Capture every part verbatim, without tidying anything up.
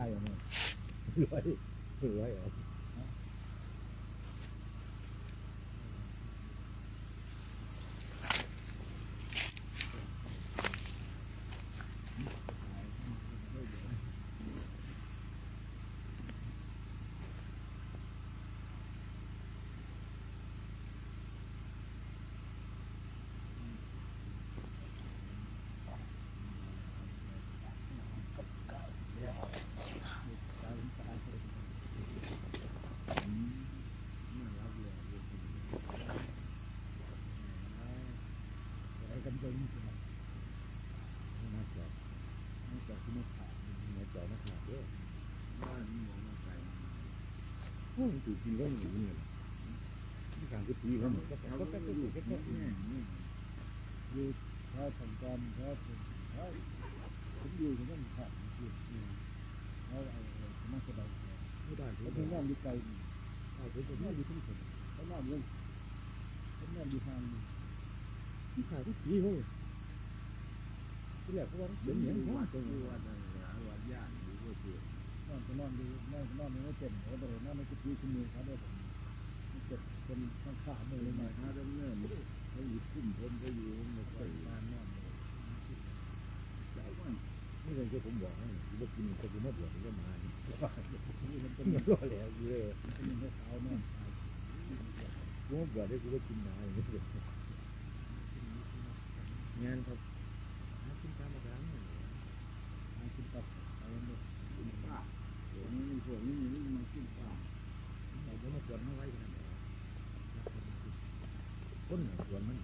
ได้เอาไหม ร้อย ร้อยเอา โอ้ย มันถือกินก็หมูเนี่ย ที่ทางกุฏิเขาเนี่ย ก็ ก็ ก็ ก็ ก็ ก็ ก็ ก็ ก็ อยู่แถวทางการ แถว แถว ผมอยู่ตรงนั้นครับ เนี่ย แถว ไอ้ ไอ้ ธรรมสบาย ไม่ได้ ผมนอนอยู่ไกลนี่ อ่า ผมก็นอนอยู่ทุ่งสง เขานอนอยู่ เขานอนอยู่ห่างนี่ ที่ทางกุฏิเขาเนี่ย ที่แรกเขาว่ามันเป็นอย่างนั้น วัด วัดนั่นแหละ วัดย่านอยู่ก็คือ นอนก็นอนอยู่ นอนก็นอนอยู่ในเต็นท์ เขาบ่ได้นอนในกุฏิซุมื้อเขาเด้อ มันจะเป็นข้างๆ มื้อ เออ เลยนะ มาหาดำเนิน เขาอยู่คุ้มผม เขาอยู่ ผมก็ไป บ้านนอนเลย เจ้าวัน นี่เลยที่ผมบอกให้ กูบ่กิน กูมาบวช กูก็มา นี่มันเป็น มันก็แล้วอยู่เลย มันเป็นขาวๆ นอนตาย กูมาบวช กูบ่กินหมาอย่างนี้ งานครับ หากินตามธรรมดาเนี่ย หากินตามธรรมดาเนี่ย กินปลา พวกนี้ พวกนี้มันกินปลา เราบ่มาบวชมาไว้ขนาดไหน คนไหนบวชมัน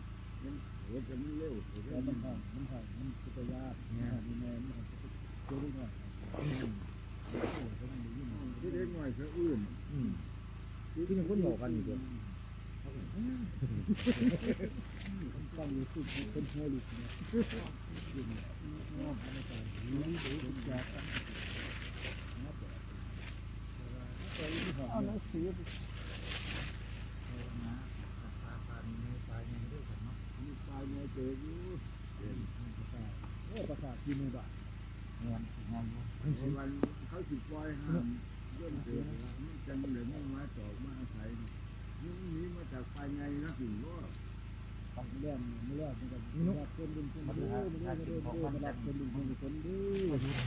มัน โห แต่มันเร็ว แต่มันห่าง มันห่าง มันก็จะยาก เนี่ย มันห่าง มันห่าง ตัวเล็กน้อย อืม ตัวเล็กน้อยสะอื้น อืม คือยังคนหลอกกันอยู่ตัว ฟังอยู่ คือคนหัวลุกเนี่ย เอาหนังสือ มีปลาใหญ่เติบอยู่ ภาษา เออ ภาษาสี่หมื่นบาท แม่น แม่นอยู่ วันเขาสิปล่อยห้าม ย่นเติบแล้ว มันจังเลยมันมาตอกมาอาศัยเนาะ มันหนีมาจากภายในนะ ถึงว่า มันแล่น มันแล่น มันก็ มันแล่น เพิ่นดึง เพิ่น มัน เพิ่น หา เพิ่น หากินของมัน มันแล่น เพิ่นดึง เพิ่น เพิ่น เพิ่น เพิ่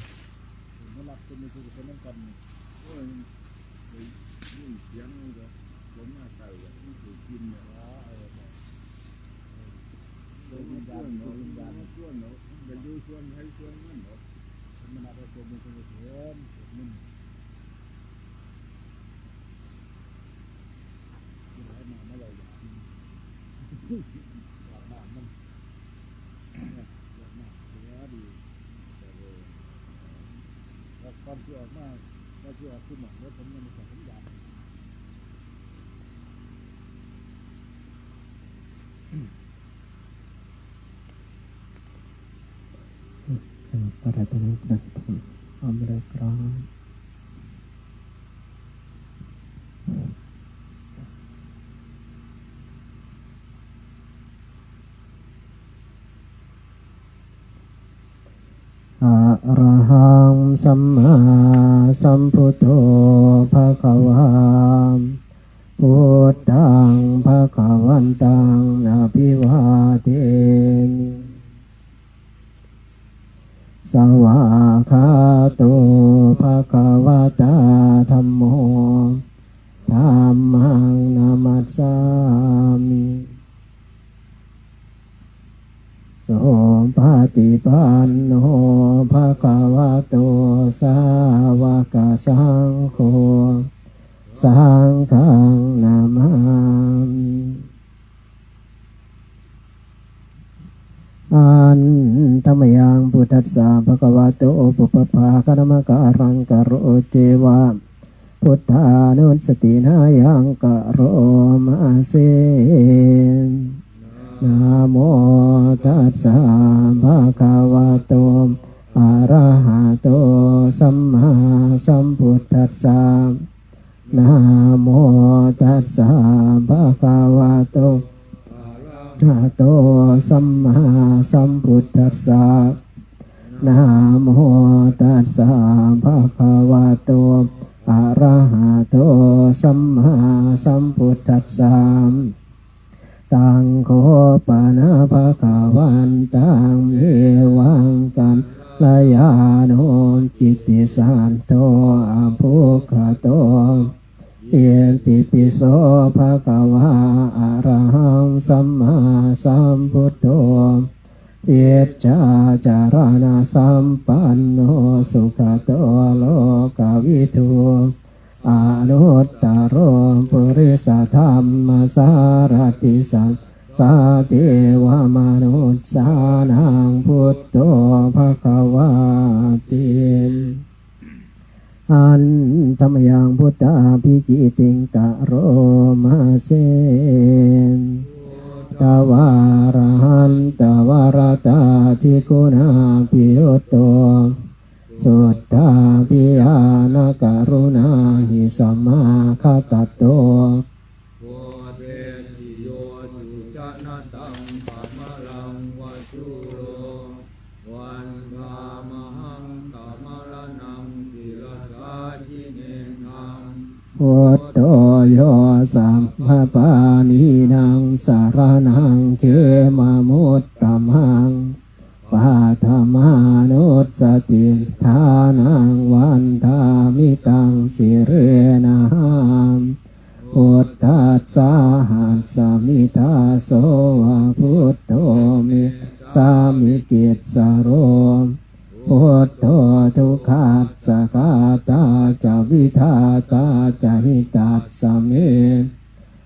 น มันรับเป็นบุญกุศลนำกันนี่ โอ้ย ได้ยินเสียงมันก็ ผมมาใกล้แล้ว มันถูกกินเนี่ย อ๋อ เออ เออ ดวงวิญญาณ ดวงวิญญาณ มันกวนเนาะ มันก็อยู่ส่วนไผส่วนมันเนาะ มันเอาไปเป็นบุญกุศล มัน ที่ไหนมาเมื่อไหร่ อยาก อยากมามัน เนี่ย อยากมา เดี๋ยวดี แต่เลย แล้วก่อนสิออกมา ก่อนสิออกคุหมอเนี่ย ผมยังบ่ทันอยาก เอ่อ พระรัตนตรัยพร้อมแล้วครับ อะระหัง สัมมาสัมพุทโธ ภะคะวา พุทธัง ภะคะวันตัง อะภิวาเทมิ สวากขาโต ภะคะวะตา ธัมโม ธัมมัง นะมัสสามิ สุปะฏิปันโน ภะคะวะโต สาวะกะสังโฆ สังฆัง นะมามิ อันทะมะยัง พุทธัสสะ ภะคะวะโต ปุพพะภาคะนะมะกะรัง กะโรเจวะ พุทธานุสสะตินะยัง กะโรมะเส นะโมตัสสะ ภะคะวะโต อะระหะโต สัมมาสัมพุทธัสสะ นะโมตัสสะ ภะคะวะโต อะระหะโต สัมมาสัมพุทธัสสะ Namo tassa bhagavato arahato sammāsambuddhassa. Taṃ kho pana bhagavantaṃ evaṃ kalyāṇo kittisaddo abbhuggato. Itipi so bhagavā arahaṃ sammāsambuddho vijjācaraṇasampanno sugato lokavidū anuttaro purisadammasārathi satthā devamanussānaṃ buddho bhagavāti. Handa mayaṃ buddhābhigītiṃ karoma se. Buddhavārahantavaratādiguṇā bhiyutto suddhābhiñāṇakaruṇāhi samāgatatto bodhesi yo sujanataṃ kamalaṃva sūro vandāmahaṃ tamaraṇaṃ sirasā jinendaṃ. Buddho yo sabbapāṇīnaṃ saraṇaṃ khemamuttamaṃ paṭhamānussatiṭṭhānaṃ vandāmi taṃ sirenahaṃ. Buddhassāhasmi dāso va buddho me sāmikissaro. Buddho dukkhassa ghātā ca vidhātā ca hitassa me.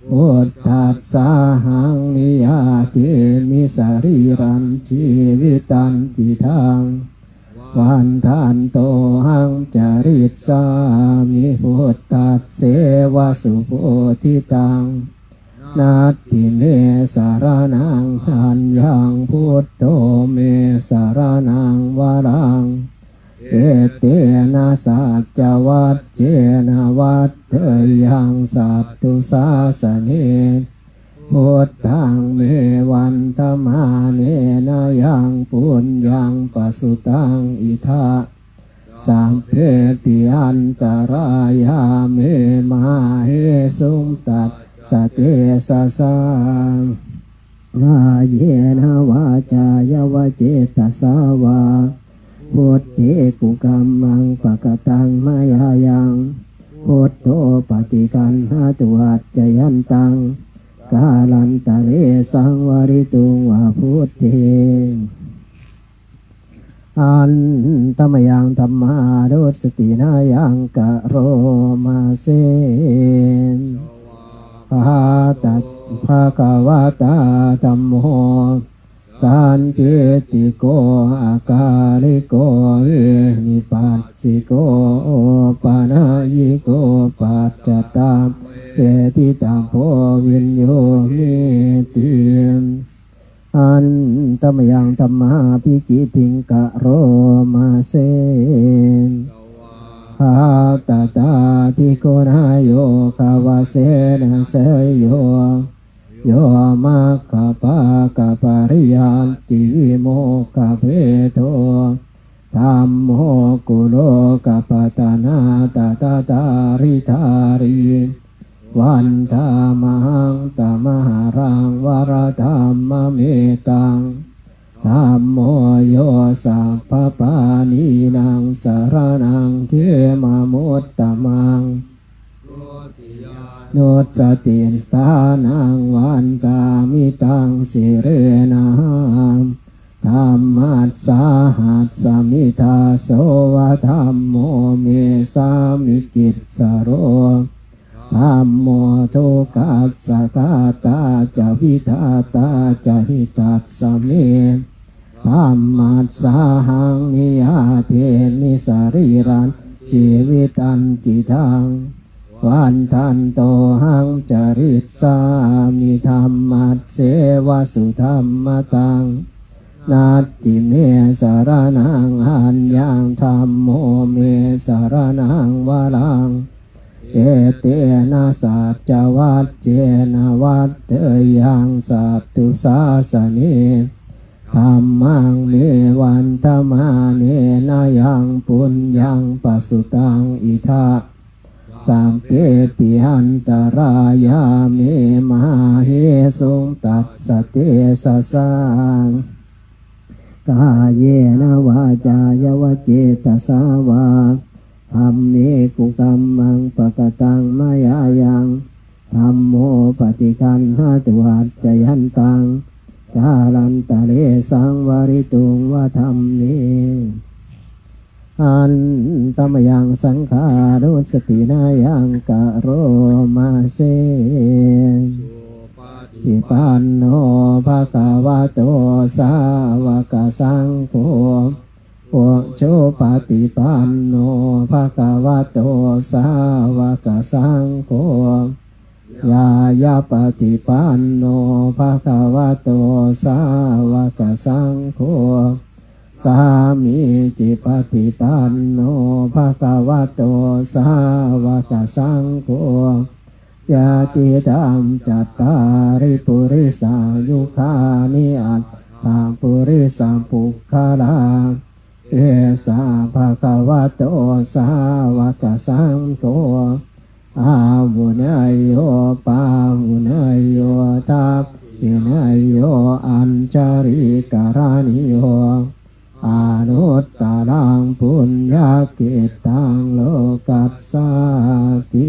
Buddhassāhaṃ niyyādemi sarīrañjīvitañcidaṃ. Vandantohaṃ carissāmi buddhasseva subodhitaṃ. Natthi me saraṇaṃ aññaṃ buddho me saraṇaṃ varaṃ. Etena saccavajjena vaḍḍheyyaṃ satthu sāsane. Buddhaṃ me vandamānena yaṃ puññaṃ pasutaṃ idha sabbepi antarāyā me māhesuṃ tassa tejasā. Kāyena vācāya va cetasā vā buddhe kukammaṃ pakataṃ mayā yaṃ buddho paṭiggaṇhatu accayantaṃ kālantare saṃvarituṃ va buddhe. Handa mayaṃ dhammānussatinayaṃ karoma se. Svākkhāto bhagavatā dhammo sandiṭṭhiko akāliko ehipassiko opanayiko paccattaṃ veditabbo viññūhīti. Handa mayaṃ dhammābhigītiṃ karoma se. Svākkhātatādiguṇayogavasena seyyo yo maggaphaggapariyattivimokkhabhedo dhammo kulokapatanā tadadhāridhārī vandāmahaṃ tamaharaṃ varadhammametaṃ. Dhammo yo sabbapāṇīnaṃ saraṇaṃ khemamuttamaṃ dutiyānussatiṭṭhānaṃ vandāmi taṃ sirenahaṃ. Dhammassāhasmi dāso va dhammo me sāmikissaro. Dhammo dukkhassa ghātā ca vidhātā ca hitassa me. Dhammassāhaṃ niyyādemi sarīrañjīvitañcidaṃ. Vandantohaṃ carissāmi dhammasseva sudhammataṃ. Natthi me saraṇaṃ aññaṃ dhammo me saraṇaṃ varaṃ. Etena saccavajjena vaḍḍheyyaṃ satthu sāsane. Dhammaṃ me vandamānena yaṃ puññaṃ pasutaṃ idha, sabbepi antarāyā me māhesuṃ tassa tejasā. Kāyena vācāya va cetasā vā, dhamme kukammaṃ pakataṃ mayā yaṃ, dhammo paṭiggaṇhatu accayantaṃ, kālantare saṃvarituṃ va dhamme. Handa mayaṃ saṅghānussatinayaṃ karoma se. Supaṭipanno bhagavato sāvakasaṅgho, ujupaṭipanno bhagavato sāvakasaṅgho, ñāyapaṭipanno bhagavato sāvakasaṅgho, sāmīcipaṭipanno bhagavato sāvakasaṅgho, yadidaṃ cattāri purisayugāni aṭṭha purisapuggalā, esa bhagavato sāvakasaṅgho, āhuneyyo pāhuneyyo dakkhiṇeyyo añjalikaraṇīyo, anuttaraṃ puññakkhettaṃ lokassāti.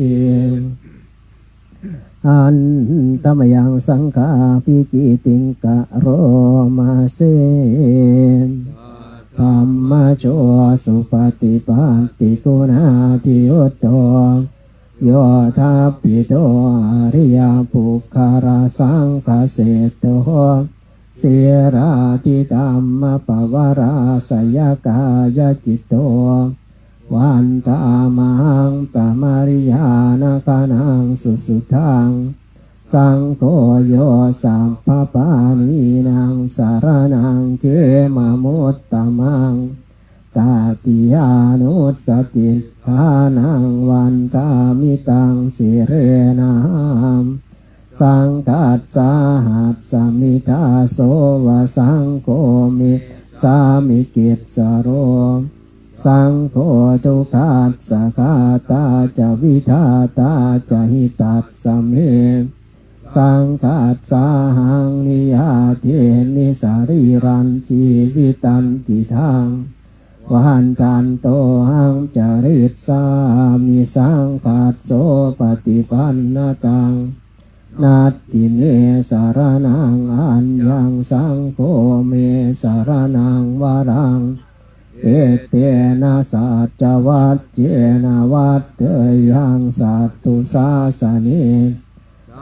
Handa mayaṃ saṅghābhigītiṃ karoma se. Saddhammajo supaṭipattiguṇādiyutto, yoṭṭhabbidho ariyapuggalasaṅghaseṭṭho, sīlādidhammapavarāsayakāyacitto, vandāmahaṃ tamariyāna gaṇaṃ susuddhaṃ. Saṅgho yo sabbapāṇīnaṃ saraṇaṃ khemamuttamaṃ, tatiyānussatiṭṭhānaṃ vandāmi taṃ sirenahaṃ. Saṅghassāhasmi dāso va saṅgho me sāmikissaro, saṅgho dukkhassa ghātā ca vidhātā ca hitassa me. Saṅghassāhaṃ niyyādemi sarīrañjīvitañcidaṃ, vandantohaṃ carissāmi saṅghassopaṭipannataṃ. Natthi me saraṇaṃ aññaṃ, saṅgho me saraṇaṃ varaṃ, etena saccavajjena vaḍḍheyyaṃ satthu sāsane.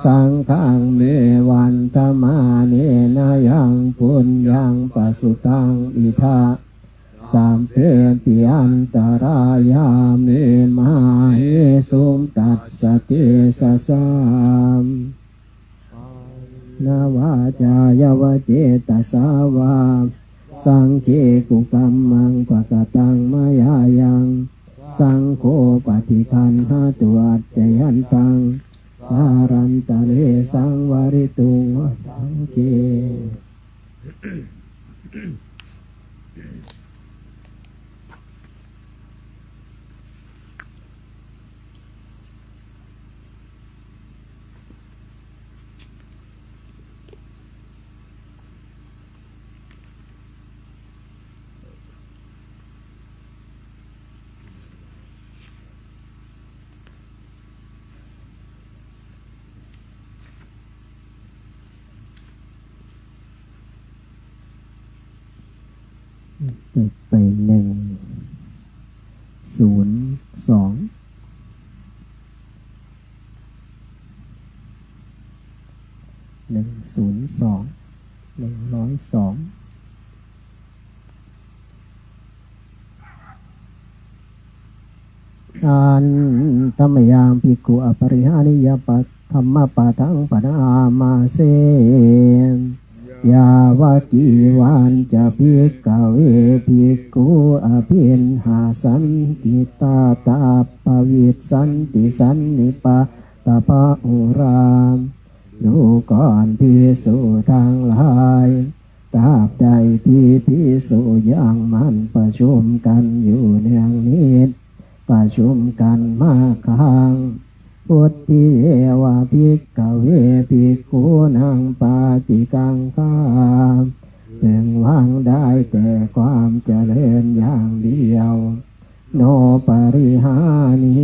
Saṅghaṃ me vandamānena yaṃ puññaṃ pasutaṃ idha, sabbepi antarāyā me māhesuṃ tassa tejasā. Kāyena vācāya va cetasā vā, saṅghe kukammaṃ pakataṃ mayā yaṃ, saṅgho paṭiggaṇhatu accayantaṃ, kālantare saṃvarituṃ va saṅghe. เปิดไปหนึ่งศูนย์สอง หนึ่งศูนย์สอง หนึ่งร้อยสอง Handa mayaṃ bhikkhu aparihānīya pa- dhammapādaṃ panāma se. Yāvakīvañca bhikkhave bhikkhū abhiṇhassanti, tathāppavissanti sannipattabahulā. ดูก่อนภิกษุทั้งหลาย ตราบใดที่ภิกษุยังหมั่นประชุมกันอยู่เนืองนิด ประชุมกันมากครั้ง Vuttiyeva bhikkhave bhikkhunaṃ pāṭikaṅkhā พึงหวังได้แต่ความเจริญอย่างเดียว no parihāni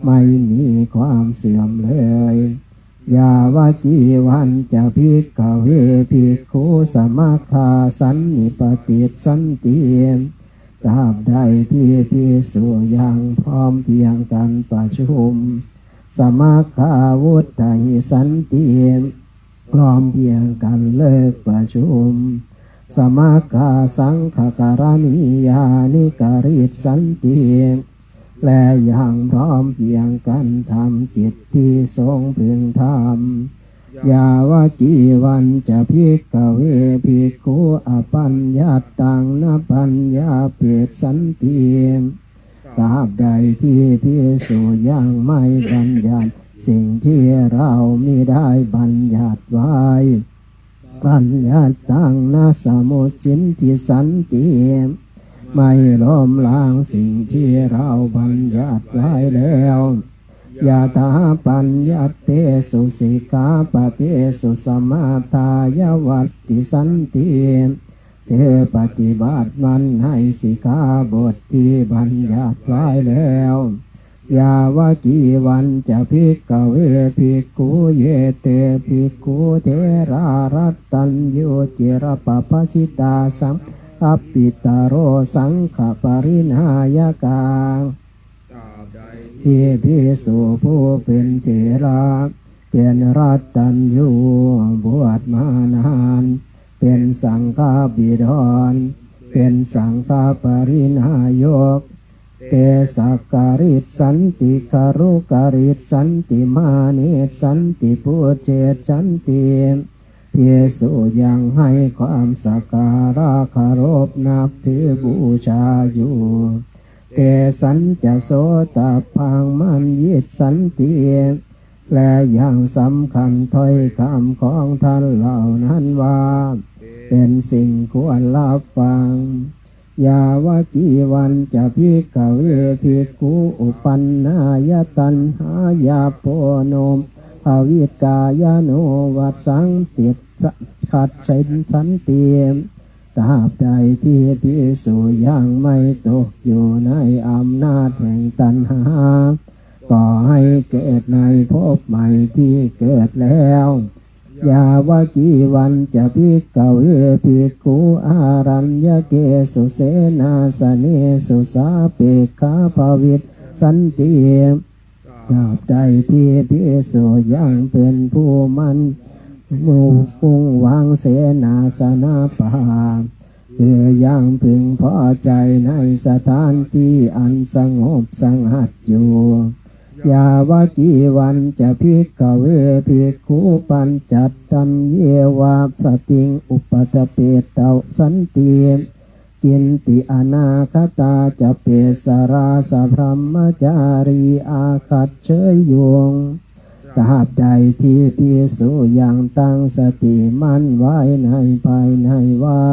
ไม่มีความเสื่อมเลย Yāvakīvañca bhikkhave bhikkhu samaggā sannipatissanti ตราบใดที่ภิกษุยังพร้อมเพรียงกันประชุม samaggā vuttahissanti พร้อมเพรียงกันเลิกประชุม samaggā saṅghakaraṇīyāni karissanti และยังพร้อมเพรียงกันทำกิจที่ทรงพึงทำ Yāvakīvañca bhikkhave bhikkhu apaññattaṃ na paññapessanti ตราบใดที่ภิกษุยังไม่บัญญัติสิ่งที่เรามิได้บัญญัติไว้ paññattaṃ na samucchintissanti ไม่ล้มล้างสิ่งที่เราบัญญัติไว้แล้ว Yathāpaññattesu sikkhāpadesu samādāya vaḍḍissanti เธอปฏิบัติมันในสิกขาบทที่บัญญัติไว้แล้ว Yāvakīvañca bhikkhave bhikkhu ye te bhikkhutherā rattaññu cirapapajitā saṅghappitaro saṅghaparināyakā ตราบใดที่ภิกษุผู้เป็นเถระ เป็นรัตตัญญู บวชมานาน เป็นสังฆบิดร เป็นสังฆปริณายก te sakkariṃsanti garukarissanti mānessanti pūjessanti ภิกษุยังให้ความสักการะเคารพนับถือบูชาอยู่ tesañca sotabbaṃ maññissanti และยังสำคัญถ้อยคำของท่านเหล่านั้นว่า เป็นสิ่งควรรับฟัง Yāvakīvañca bhikkhave bhikkhu uppannāya taṇhāya ponobbhavikāya novassaṃ tissa gacchissanti ตราบใดที่ภิกษุยังไม่ตกอยู่ในอำนาจแห่งตัณหา ก่อให้เกิดในภพใหม่ที่เกิดแล้ว Yāvakīvañca bhikkhave bhikkhu āraññakesu senāsanesu sāpekkhā bhavissanti ตราบใดที่ภิกษุยังเป็นผู้มั่น มุ่งหวังเสนาสนะป่า คือยังพึงพอใจในสถานที่อันสงบสงัดอยู่ Yāvakīvañca bhikkhave bhikkhu pañcattaññeva satiṃ upajappetavassanti kinti anāgatā ca vessarā sabrahmacārī āgaccheyyuṃ ตราบใดที่ภิกษุยังตั้งสติมั่นไว้ในภายในว่า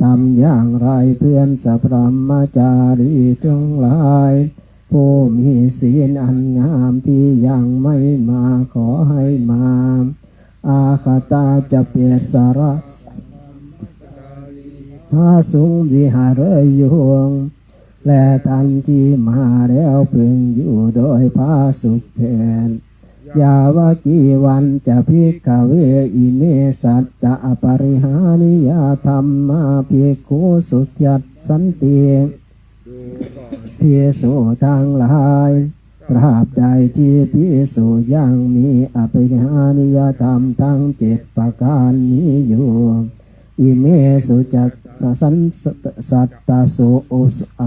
ทำอย่างไรเพื่อนสัพพรหมจารีทั้งหลาย ผู้มีศีลอันงามที่ยังไม่มาขอให้มา āgatā ca vessarā sabrahmacārī bhāsuvihāreyyuṃ และท่านที่มาแล้วพึงอยู่โดยผาสุกเถิด Yāvakīvañca bhikkhave ime satta aparihānīyā dhammā bhikkhusu yassanti ภิกษุทั้งหลาย ตราบใดที่ภิกษุยังมีอปริหานิยธรรมทั้งเจ็ดประการนี้อยู่ imesu ca sattasu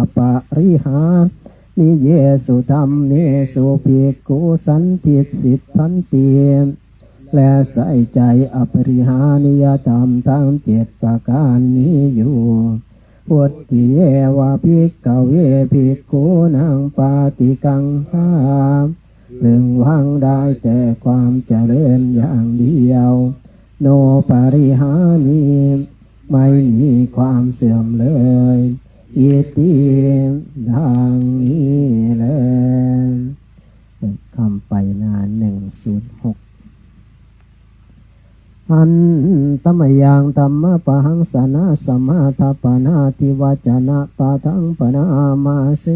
aparihāniyesu dhammesu bhikkhu sandissanti และใส่ใจอปริหานิยธรรมทั้งเจ็ดประการนี้อยู่ Vuttiyeva bhikkhave bhikkhūnaṃ pāṭikaṅkhā พึงหวังได้แต่ความเจริญอย่างเดียว โนปริหานิ ไม่มีความเสื่อมเลย อิติ ดังนี้แล คำไปหน้าหนึ่งศูนย์หก หันตะมะยัง ธัมมะปะหังสะนะ สะมาทะปะนาติวัจจะนะปะทังปะนามาเส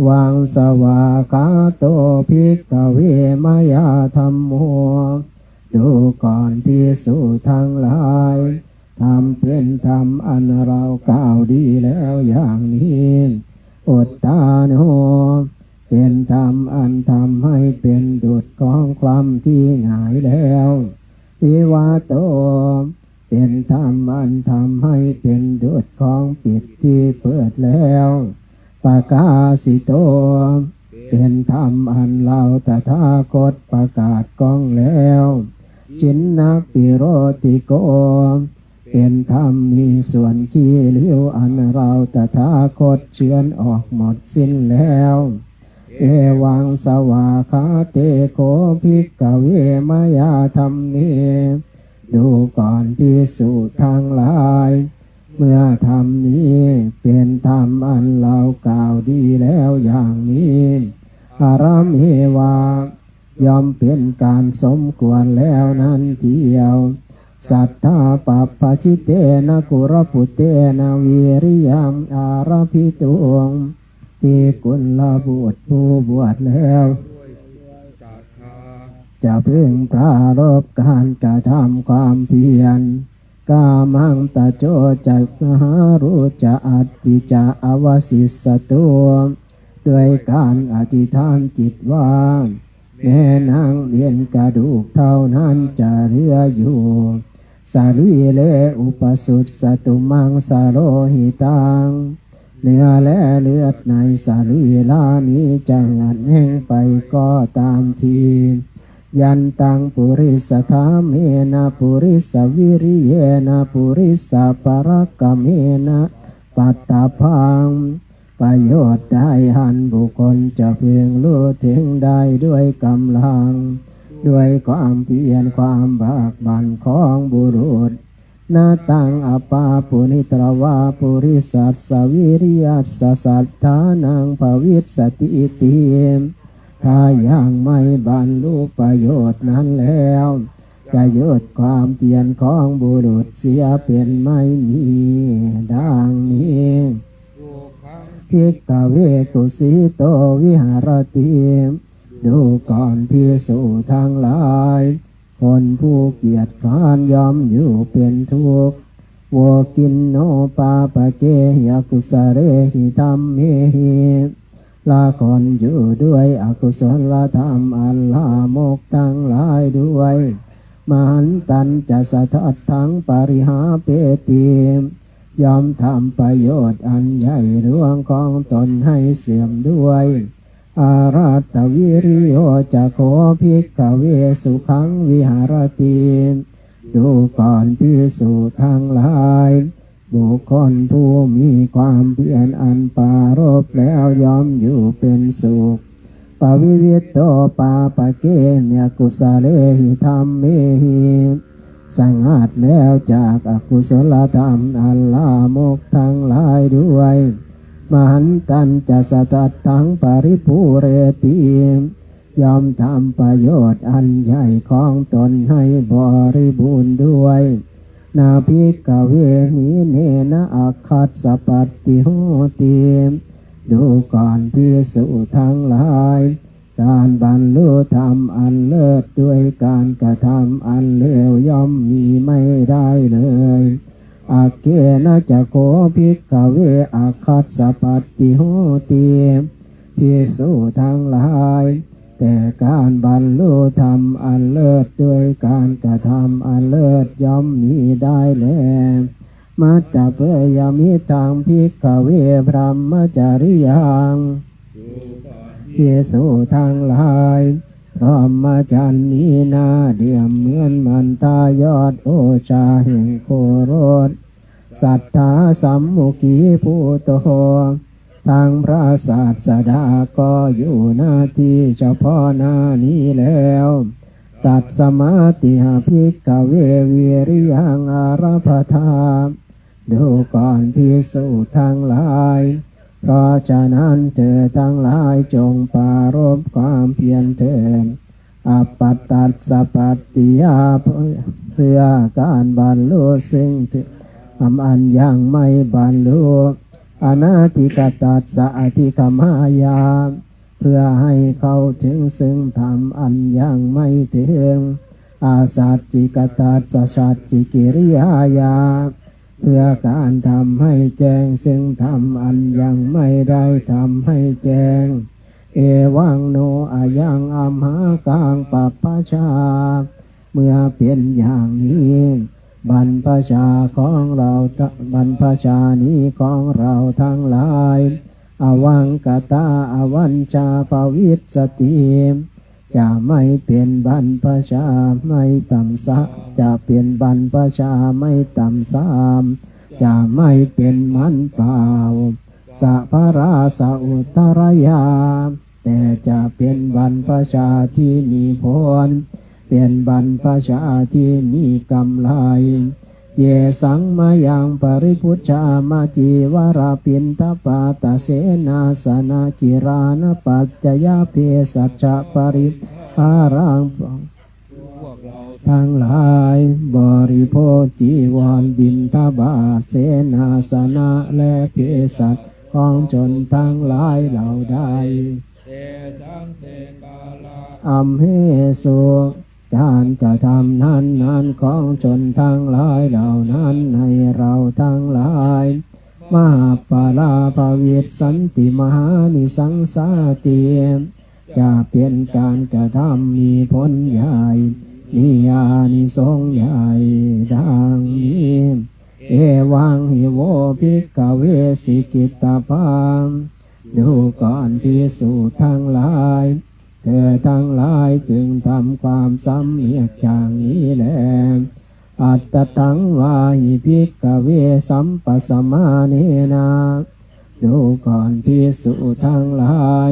วัง สวากขาโต ภิกขะเว มะยา ธัมโม ดูก่อนภิกษุทั้งหลาย ธรรมเป๋นธรรมอันเรากล่าวดีแล้วอย่างนี้ อุตตาโน เป๋นธรรมอันทำให้เป๋นดุจของคว่ำตี้หงายแล้ว วิวัตโต เป๋นธรรมอันทำให้เป๋นดุจของปิดตี้เปิดแล้ว ปะกาสิโต เป๋นธรรมอันเราตถาคตประกาศกว้างแล้ว จินนะปิโรติโก เป๋นธรรมมีส่วนขี้ริ้วอันเราตถาคตเฉือนออกหมดสิ้นแล้ว เอวัง สวากขาเตโข ภิกขะเว มะยา ธัมเม ดูก่อนภิกษุทั้งหลาย เมื่อธรรมนี้เป๋นธรรมอันเรากล่าวดีแล้วอย่างนี้ อะระเมวะ ย่อมเป๋นการสมควรแล้วนั้นเตียว สัตถาปัพพะจิตเตนะ กุลปุตเตนะ วิริยัง อารัพพิตุง ที่กุลบุตรผู้บวชแล้ว จะพึงปรารภการกระทำความเพียร กามัง ตะโจ จะหารุ จะ อัตถิ จะ อวสิสสะตุ ด้วยการอธิษฐานจิตว่า แม้นางเอ็นกระดูกเท่านั้นจะเหลืออยู่ สะรีเร อุปะสุสสะตุ มังสะโลหิตัง เนื้อและเลือดในสะรีระนี้จะเหือดแห้งไปก็ตามที ยันตัง ปุริสะถาเมนะ ปุริสะวิริเยนะ ปุริสะปะรักกะเมนะ ปัตตะพัง ประโยชน์ใดอันบุคคลจะพึงรู้ถึงได้ด้วยกำลัง ด้วยความเพียรความบากบั่นของบุรุษ นะตัง อัปปาปุญญิตวา ปุริสัสสะวิริยัสสะ สัตถานัง ภวิสสะติ อิติ ถ้ายังไม่บรรลุประโยชน์นั้นแล้ว จะหยุดความเพียรของบุรุษเสียเป๋นไม่มี ดังนี้ สุขัง ภิกขะเว กุสิโต วิหะระติ ดูก่อนภิกษุทั้งหลาย คนผู้เกียจคร้านย่อมอยู่เป๋นทุกข์ โวกินโน ปาปะเกหิ อะกุสะเลหิ ธัมเมหิ ละคนอยู่ด้วยอกุศลธรรมอันลามกทั้งหลายด้วย มหันตัญจะ สะทัตถัง ปะริหาเปติ ย่อมทำประโยชน์อันใหญ่หลวงของตนให้เสื่อมด้วย อารัตถวิริโย จะโข ภิกขะเว สุขัง วิหะระติ ดูก่อนภิกษุทั้งหลาย บุคคลผู้มีความเพียรอันปรารภแล้วย่อมอยู่เป๋นสุข ปวิวิตโต ปาปะเกหิ อะกุสะเลหิ ธัมเมหิ สงัดแล้วจากอกุศลธรรมอันลามกทั้งหลายด้วย มหันตัญจะ สะทัตถัง ปะริปูเรติ ย่อมทำประโยชน์อันใหญ่ของตนให้บริบูรณ์ด้วย นา ภิกขะเว หิเนนะ อักขัสสะปัตติโหติ ดูก่อนภิกษุทั้งหลาย การบรรลุธรรมอันเลิศด้วยการกระทำอันเลวย่อมมีไม่ได้เลย อักเขนะ จะ โข ภิกขะเว อักขัสสะปัตติโหติ ภิกษุทั้งหลาย แต่การบรรลุธรรมอันเลิศด้วยการกระทำอันเลิศย่อมมีได้แล มัตตะเปยะมิทธัง ภิกขะเว บรหมจริยัง ภิกษุทั้งหลาย พรหมจรรย์นี้นาเดื่อมเหมือนมันทายอดโอชาแห่งโครส สัตถาสัมมุขีภูโต ทั้งพระศาสดาก็อยู่หน้าที่เฉพาะหน้านี้แล้ว ตัสมาติหะภิกขะเว วิริยังอารัพพะทา ดูก่อนภิกษุทั้งหลาย เพราะฉะนั้นเธอทั้งหลายจงปรารภความเพียรเถิด อัปปะตัสสะปัตติยา เพื่อการบรรลุซึ่งธรรมอันยังไม่บรรลุ อนาธิกตัสสะอธิกมายา เพื่อให้เข้าถึงซึ่งธรรมอันยังไม่ถึง อาสัจจิกตัสสะสัจฉิกิริยายา เพื่อการทำให้แจ้งซึ่งธรรมอันยังไม่ได้ทำให้แจ้ง เอวังโนอะยังอัมหากังปัปปชา เมื่อเป็นอย่างนี้ บรรพชาของเรา บรรพชานี้ของเราทั้งหลาย อวังกตาอวัญชาภวิสสติ จะไม่เป็นบรรพชาไม่ต่ำซะ จะเป็นบรรพชาไม่ต่ำซาม จะไม่เป็นมันเปล่า สะพะราสะอุตตรายา แต่จะเป็นบรรพชาที่มีผล เป็นบรรพชาที่มีกำไร เยสังมะยังปริภุชฌามะ จีวรบิณฑบาตเสนาสนะกิรานะปัจจยะเภสัชชะปริหารัง ทั้งหลายบริโภคจีวรบิณฑบาตเสนาสนะและเภสัชของชนทั้งหลายเหล่าใด เตสัง เตกาละ อัมเหสุ การกระทำนั้นๆ ของชนทั้งหลายเหล่านั้นในเราทั้งหลาย มหาปาลาภวิสสันติ มหานิสังสาติ จะเป็นการกระทำมีผลใหญ่ มีอานิสงส์ใหญ่ ดังนี้ เอวังหิโวภิกขเว สิกิตตะปัง ดูก่อนภิกษุทั้งหลาย เธอทั้งหลายพึงทำความสำเนียกอย่างนี้แล อัตตะตังวาหิภิกขเว สัมปัสสมาเนนะ ดูก่อนภิกษุทั้งหลาย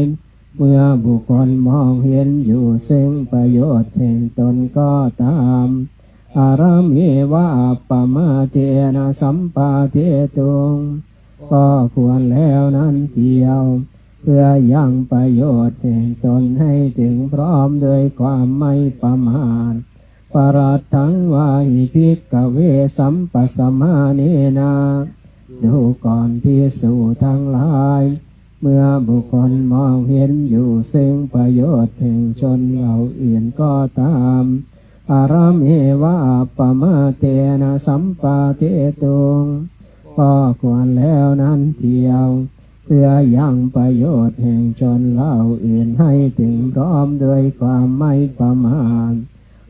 เมื่อบุคคลมองเห็นอยู่ซึ่งประโยชน์แห่งตนก็ตาม อารเมวะอัปปมาเทนะสัมปาเทตุง ก็ควรแล้วนั้นเจียว เพื่อยังประโยชน์แห่งตนให้ถึงพร้อมด้วยความไม่ประมาท ปรัตถังวาหิภิกขเว สัมปัสสมาเนนะ ดูก่อนภิกษุทั้งหลาย เมื่อบุคคลมองเห็นอยู่ซึ่งประโยชน์แห่งชนเหล่าอื่นก็ตาม อารเมวะอัปปมาเทนะสัมปาเทตุง ก็ควรแล้วนั้นเทียว เพื่อยังประโยชน์แห่งชนเหล่าอื่นให้ถึงพร้อมด้วยความไม่ประมาท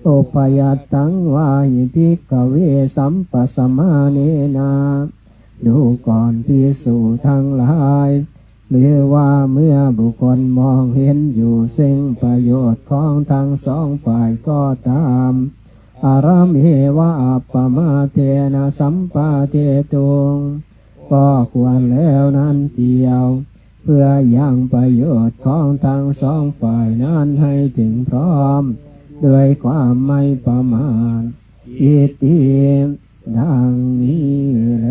อุปยัตถังวาหิภิกขเว สัมปัสสมาเนนะ ดูก่อนภิกษุทั้งหลาย หรือว่าเมื่อบุคคลมองเห็นอยู่ซึ่งประโยชน์ของทั้งสองฝ่ายก็ตาม อารเมวะอัปปมาเทนะสัมปาเทตุง ก็ควรแล้วนั้นเทียว เพื่อยังประโยชน์ของทั้งสองฝ่ายนั้นให้ถึงพร้อม ด้วยความไม่ประมาท อิติ ดังนี้แล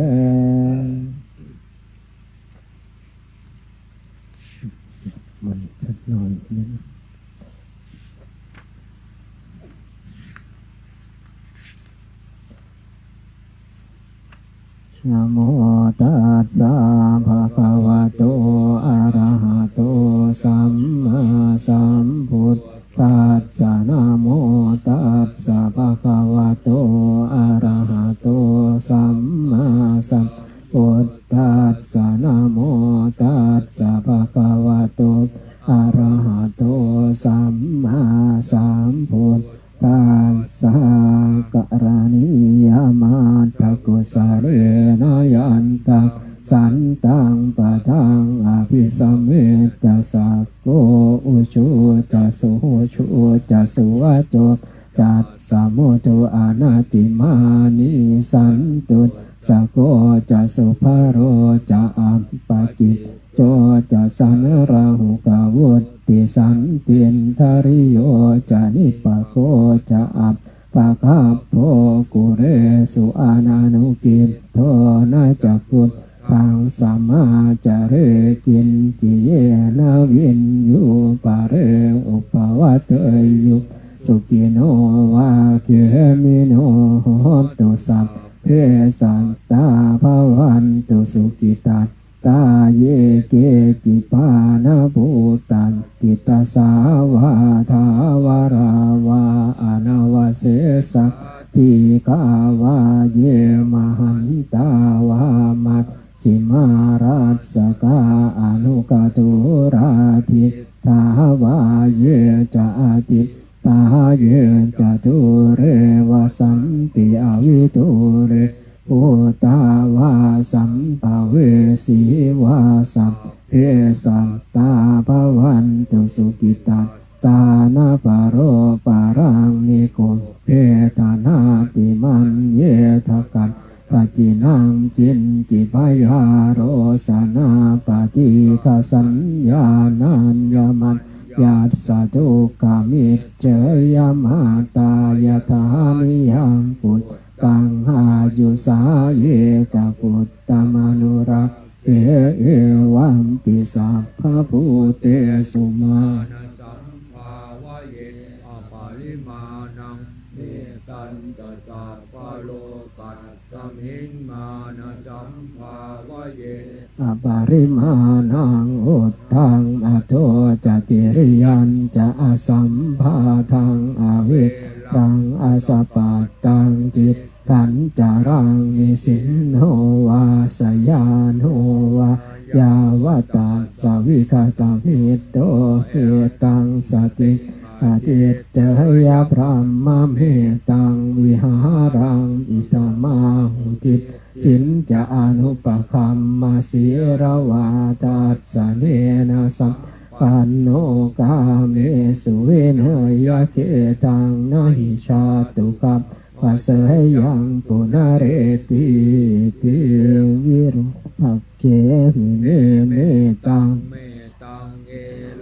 มันสักหน่อยนึง นะโมตัสสะ ภะคะวะโต อะระหะโต สัมมาสัมพุทธัสสะ นะโมตัสสะ ภะคะวะโต อะระหะโต สัมมาสัมพุทธัสสะ นะโมตัสสะ ภะคะวะโต อะระหะโต สัมมาสัมพุทธัสสะ กะระณียะมัคคะกุสะเลนะ ยันตัง สันตัง ปะทัง อะภิสะเมทะ สักโข อุชูจะ สุหูชูจะ สุวะโจ tassa mudu anatimānī. Santussako ca subharo ca appakicco ca sallahukavutti, santindriyo ca nipako ca appagabbho kulesu ananugiddho. Na ca khuddaṃ samācare kiñci yena viññū pare upavadeyyuṃ. Sukhino vā khemino hontu, sabbe sattā bhavantu sukhitattā. Ye keci pāṇabhūtatthi, tasā vā thāvarā vā anavasesā, dīghā vā ye mahantā vā majjhimā rassakā aṇukathūlā, diṭṭhā vā ye ca adiṭṭhā, ye ca dūre vasanti avidūre, bhūtā vā sambhavesī vā, sabbe sattā bhavantu sukhitattā. Na paro paraṃ nikubbetha, nātimaññetha katthaci naṃ kiñci, byārosanā paṭighasaññā, nāññamaññassa dukkhamiccheyya. Mātā yathā niyaṃ puttaṃ, āyusā ekaputtamanurakkhe, evampi sabbabhūtesu. Mānasambhāvaye aparimāṇaṃ, mettañca sabbalokasmiṃ mānasambhāvaye aparimāṇaṃ, uddhaṃ adho ca tiriyañca, asambādhaṃ averaṃ asapattaṃ. Tiṭṭhañcaraṃ nisinno vā, sayāno vā yāvatassa vigatamiddho, etaṃ satiṃ adhiṭṭheyya, brahmametaṃ vihāraṃ idhamāhu. Diṭṭhiñca anupagamma sīlavā dassanena sampanno, kāmesu vineyya gedhaṃ, na hi jātu gabbhaseyyaṃ punaretīti. Virūḷhaggehi me mettaṃ,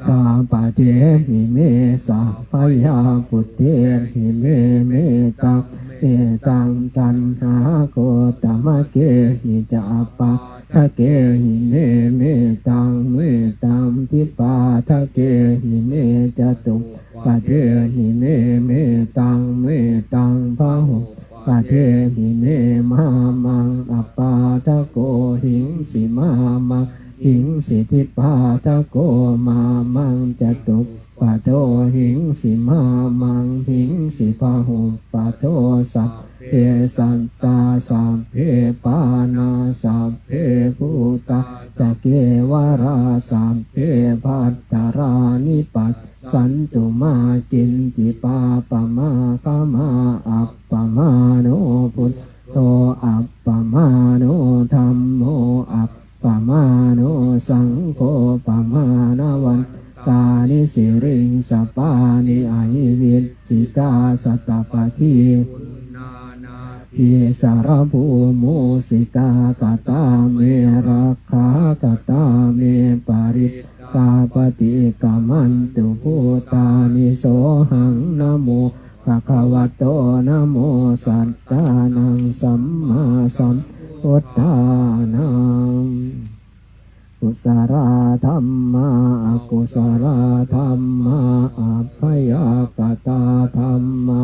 erāpadehi me sabbaya, puttehi me mettaṃ, mettaṃ taṇhāgotamakkehi ca, apādakehi me mettaṃ, mettaṃ dipādakehi me, catuppadehi me mettaṃ, mettaṃ bahuppadehi me, mā maṃ appādako hiṃsi, mā maṃ hiṃsi dipādako, mā maṃ catuppado hiṃsi, mā maṃ hiṃsi bahuppado. Sabbe sattā sabbe pāṇā, sabbe bhūtā ca kevalā, sabbe bhadrāni passantu, mā kiñci pāpamāgamā. Appamāṇo buddho, appamāṇo dhammo, appamāṇo saṅgho, pamāṇavantāni siriṃsapāni, ahi vicchikā satapadī, uṇṇānābhī sarabū mūsikā. Katā me rakkhā, katā me parittā, paṭikkamantu bhūtāni. Sohaṃ namo bhagavato, namo sattannaṃ sammāsambuddhānaṃ. Kusalā dhammā, akusalā dhammā, abyākatā dhammā.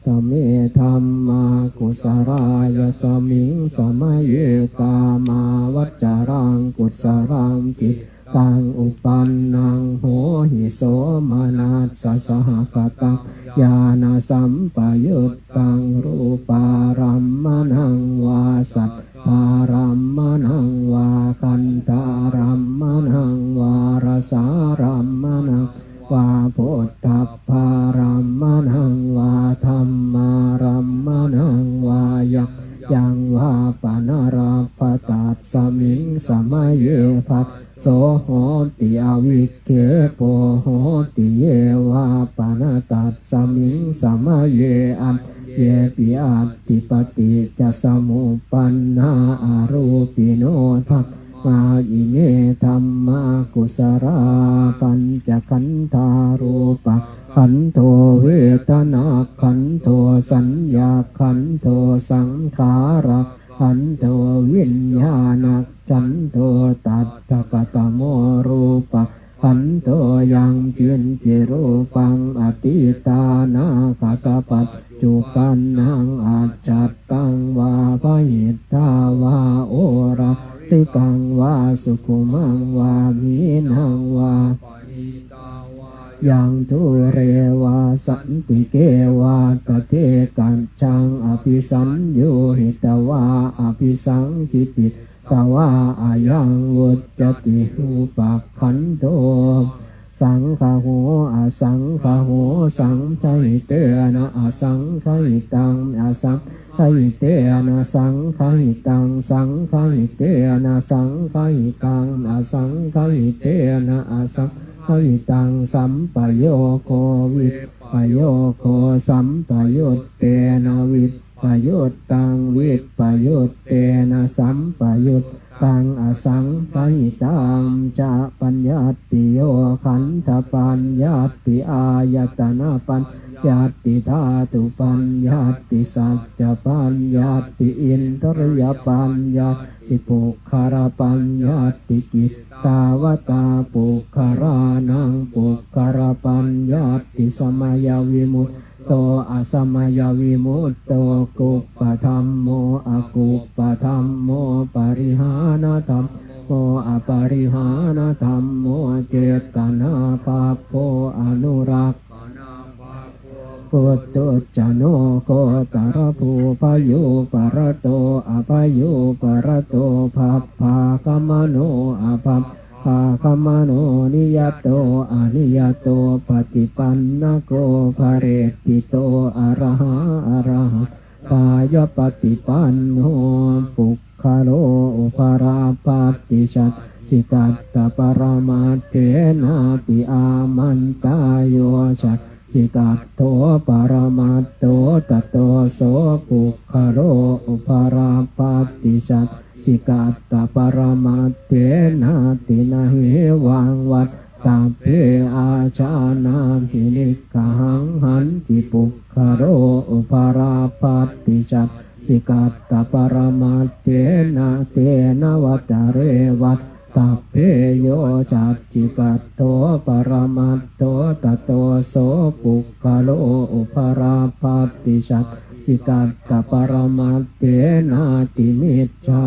Katame dhammā kusalā? Yasmiṃ samaye kāmāvacaraṃ kusalaṃ cittaṃ uppannaṃ hohi, somanassasahagataṃ ñāṇasampayuttaṃ, rūpārammaṇaṃ vā saddārammaṇaṃ vā gandhārammaṇaṃ vā rasārammaṇaṃ vā phoṭṭhabbārammaṇaṃ vā dhammārammaṇaṃ vā yaṃ yaṃ vā pana labha tasmiṃ samaye phasso hoti avikkhepo hoti, ye vā pana tasmiṃ samaye aññepi atthi paṭiccasamuppannā arūpino dhammā, ime dhammā kusalā. Pañcakkhandhā rūpakkhandho vedanākkhandho saññākkhandho saṅkhārakkhandho viññāṇakkhandho. Tattha katamo rūpakkhandho? Yaṅkiñci rūpaṃ atītānāgatapaccuppannaṃ ajjhattaṃ vā bahiddhā vā oḷārikaṃ vā sukhumaṃ vā hīnaṃ vā yaṃ dūre vā santike vā tadekajjhaṃ abhisaññūhitvā abhisaṅkhipitvā, ayaṃ vuccati rūpakkhandho. Saṅgaho asaṅgaho, saṅgahitena asaṅgahitaṃ, asaṅ gahitena saṅgahitaṃ, saṅgahitena saṅgahitaṃ, asaṅgahitena asaṅgahitaṃ. Sampayogo vippayogo, sampayuttena vippayuttaṃ, vippayuttena sampayut taṃ asaṅgahitañca. Paññattiyo khandhapaññatti āyatanapaññatti dhātupaññatti saccapaññatti indriyapaññatti puggalapaññatti. Kittāvatā puggalānaṃ puggalapaññatti? Samayavimut to asamayavimutto, kuppadhammo akuppadhammo, parihānadhammo aparihānadhammo, cetanābhabbo anurakkhanābhabbo, puthujjano gotrabhū, bhayūparato abhayūparato, bhabbāgamano abhab bāgamano, niyato aniyato, paṭipannako phaleṭṭhito, arahā arahattāyapaṭipanno. Puggalo upalabbhati saccikaṭṭhaparamatthena ti āmantā. Yo sac cikaṭṭho paramattho, tato so puggalo upalabbhati saccikaṭṭhaparamatthena. Tenahevaṃ vattabbe ājānāhi niggahaṃ. Hañci puggalo upalabbhati saccikaṭṭhaparamatthena, tena vata re vat tabbe. Yo saccikaṭṭho paramattho, tato so puggalo upalabbhati saccikaṭṭhaparamatthena ti micchā.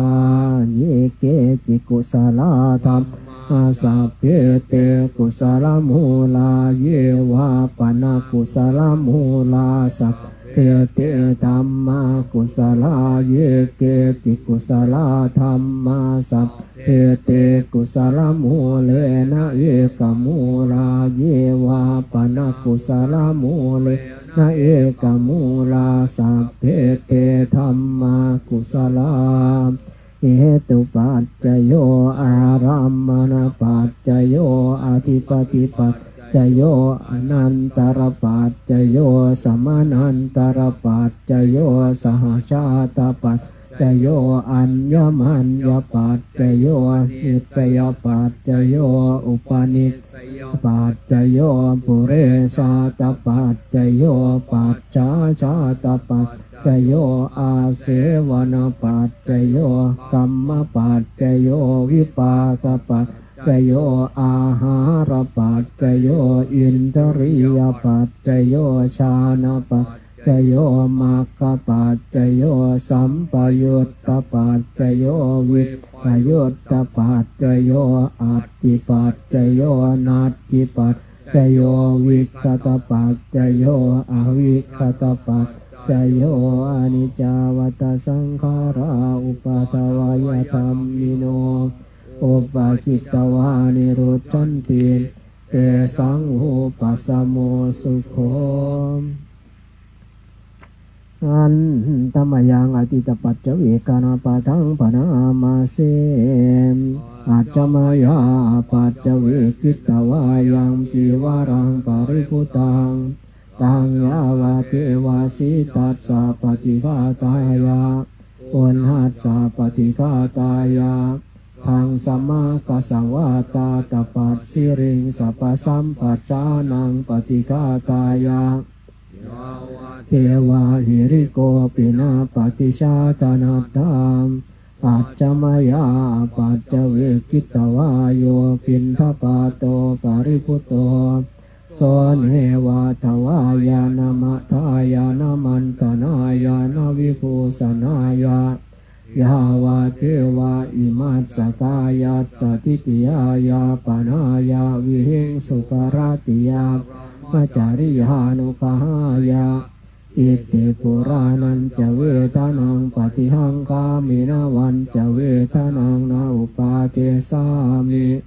Ye keci kusalā dhammā, sabbe te kusalamūlā. Ye vā pana kusalamūlā, sab be te dhammā kusalā. Ye keci kusalā dhammā, sabbe te kusalamūlena ekamūlā. Ye vā pana kusalamūlena ekamūlā, sabbe te dhammā kusalā. Hetupaccayo, ārammaṇapaccayo, adhipatipaccayo, anantarapaccayo, samanantarapaccayo, sahajātapaccayo, aññamaññapaccayo, nissayapaccayo, upanis sayapaccayo, purejātapaccayo, pacchājātapaccayo, āsevanapaccayo, kammapaccayo, vipākapaccayo, āhārapaccayo, indriyapaccayo, jhānapac cayo, maggapaccayo, sampayuttapaccayo, vippayuttapaccayo, atthipaccayo, natthipac cayo, vigatapaccayo, avigatapaccayo. Aniccā vata saṅkhārā, uppādavayadhammino, uppajjitvā nirujjhanti, tesaṃ vūpasamo sukho. Handa mayaṃ atītapaccavekkhaṇapāṭhaṃ bhaṇāma se. Ajja mayā apaccavekkhitvā yaṃ cīvaraṃ paribhuttaṃ, taṃ yāvadeva sītassa paṭighātāya, uṇhassa paṭighātāya, dhaṃsamakasavātātapasiriṃsapasamphassānaṃ paṭighātāya, yāvadeva hirikopinapaṭicchādanatthaṃ. Ajja mayā apaccavekkhitvā yo piṇḍapāto paribhutto, so neva davāya na madāya na maṇḍanāya na vibhūsanāya, yāvadeva imassa kāyassa ṭhitiyā yāpanāya vihiṃsuparatiyā brahmacariyānuggahāya. Iti purāṇañca vedanaṃ paṭihaṅkhāmi navañca vedanaṃ na uppādessāmi,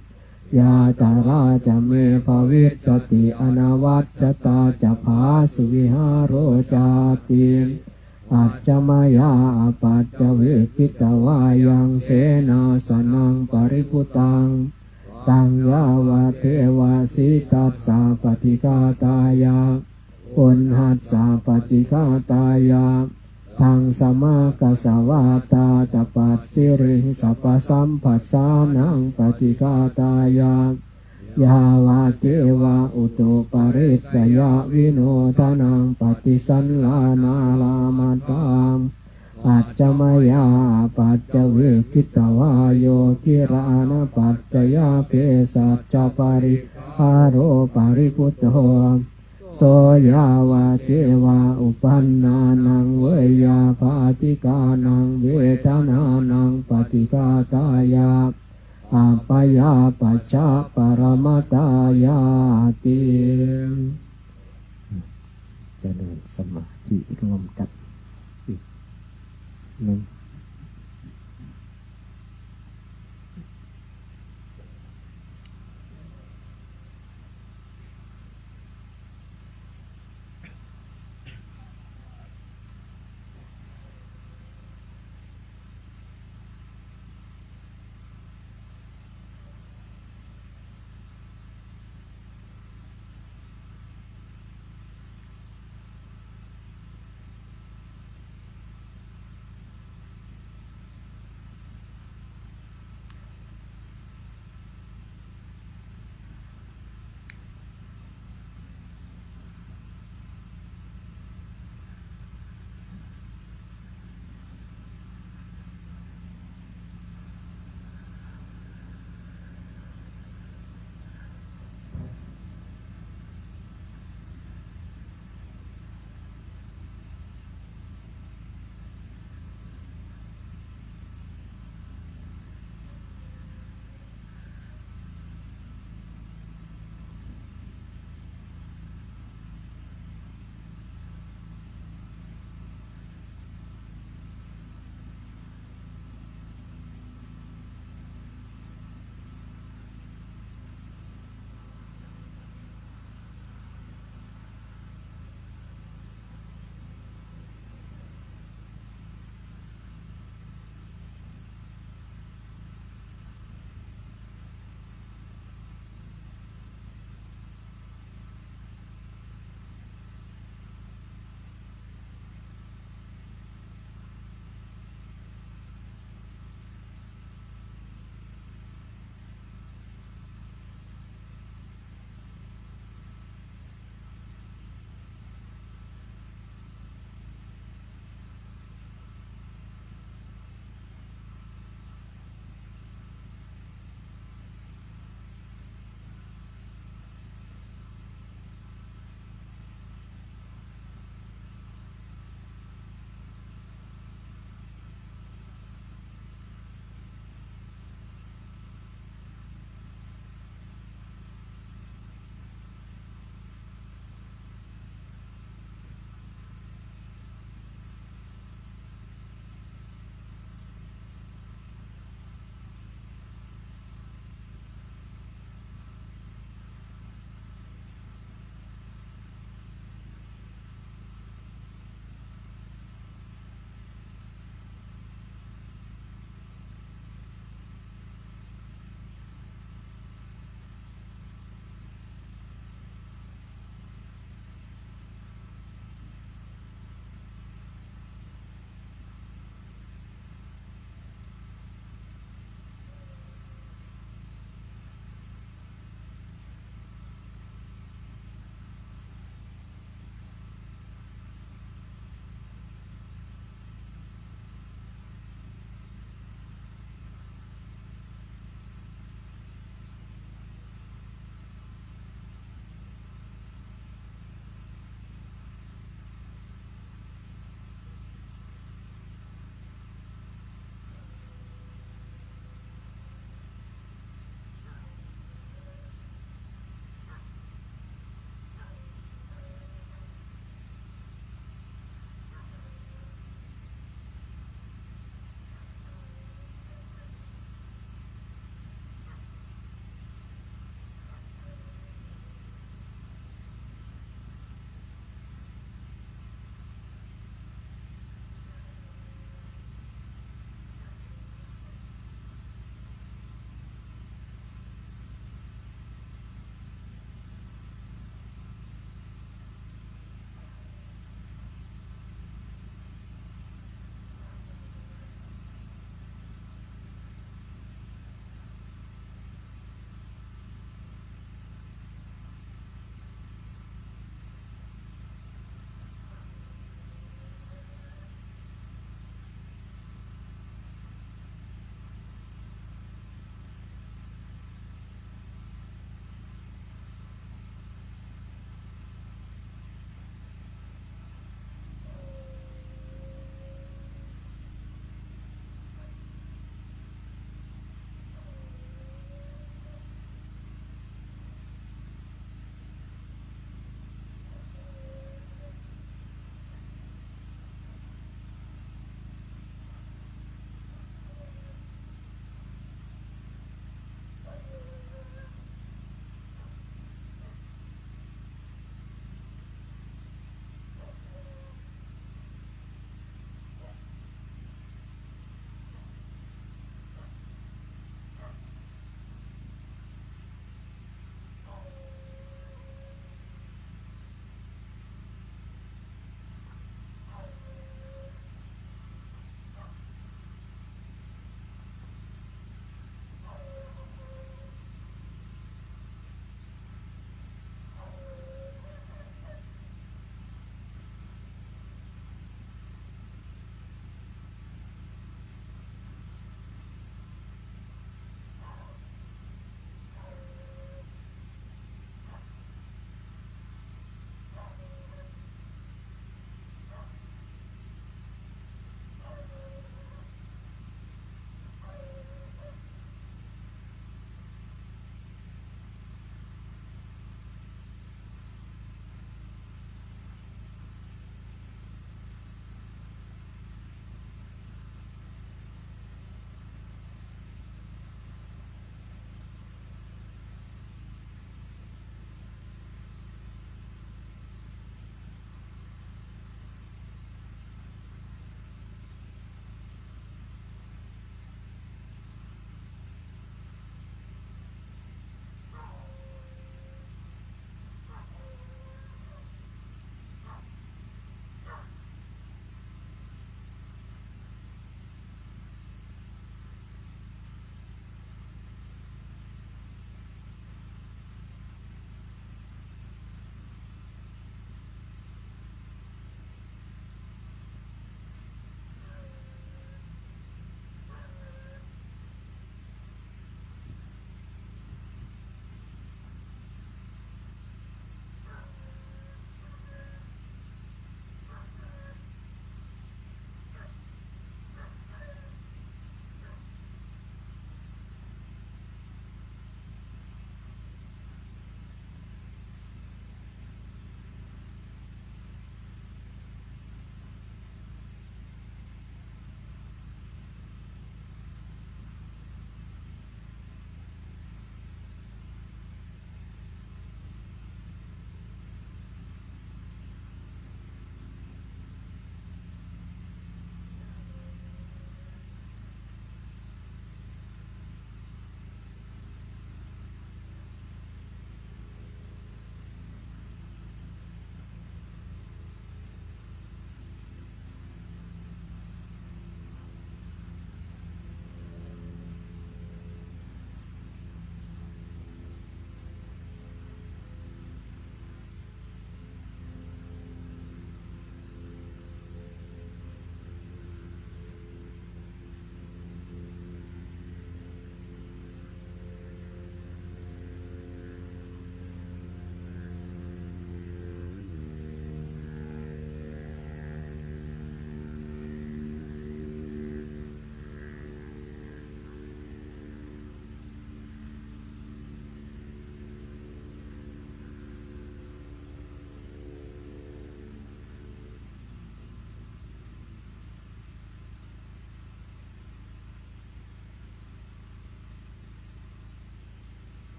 yātrā ca me bhavissati anavajjatā ca phāsuvihāro cāti. Ajja mayā apaccavekkhitvā yaṃ senāsanaṃ paribhuttaṃ, taṃ yāvadeva sītassa paṭighātāya, uṇhassa paṭighātāya, dhaṃsamakasavātātapasiriṃsapasamphassānaṃ paṭighātāya, yāvadeva utuparissayavinodanaṃ paṭisallānārāmatthaṃ. Ajja mayā apaccavekkhitvā yo gilānapaccayabhesajjaparibhāro paribhutto, so yāvadeva uppannānaṃ veyyābādhikānaṃ vedanānaṃ paṭighātāya, abyāpajjhaparamatāyāti. เจริญสมาธิร่วมกันอีกหนึ่ง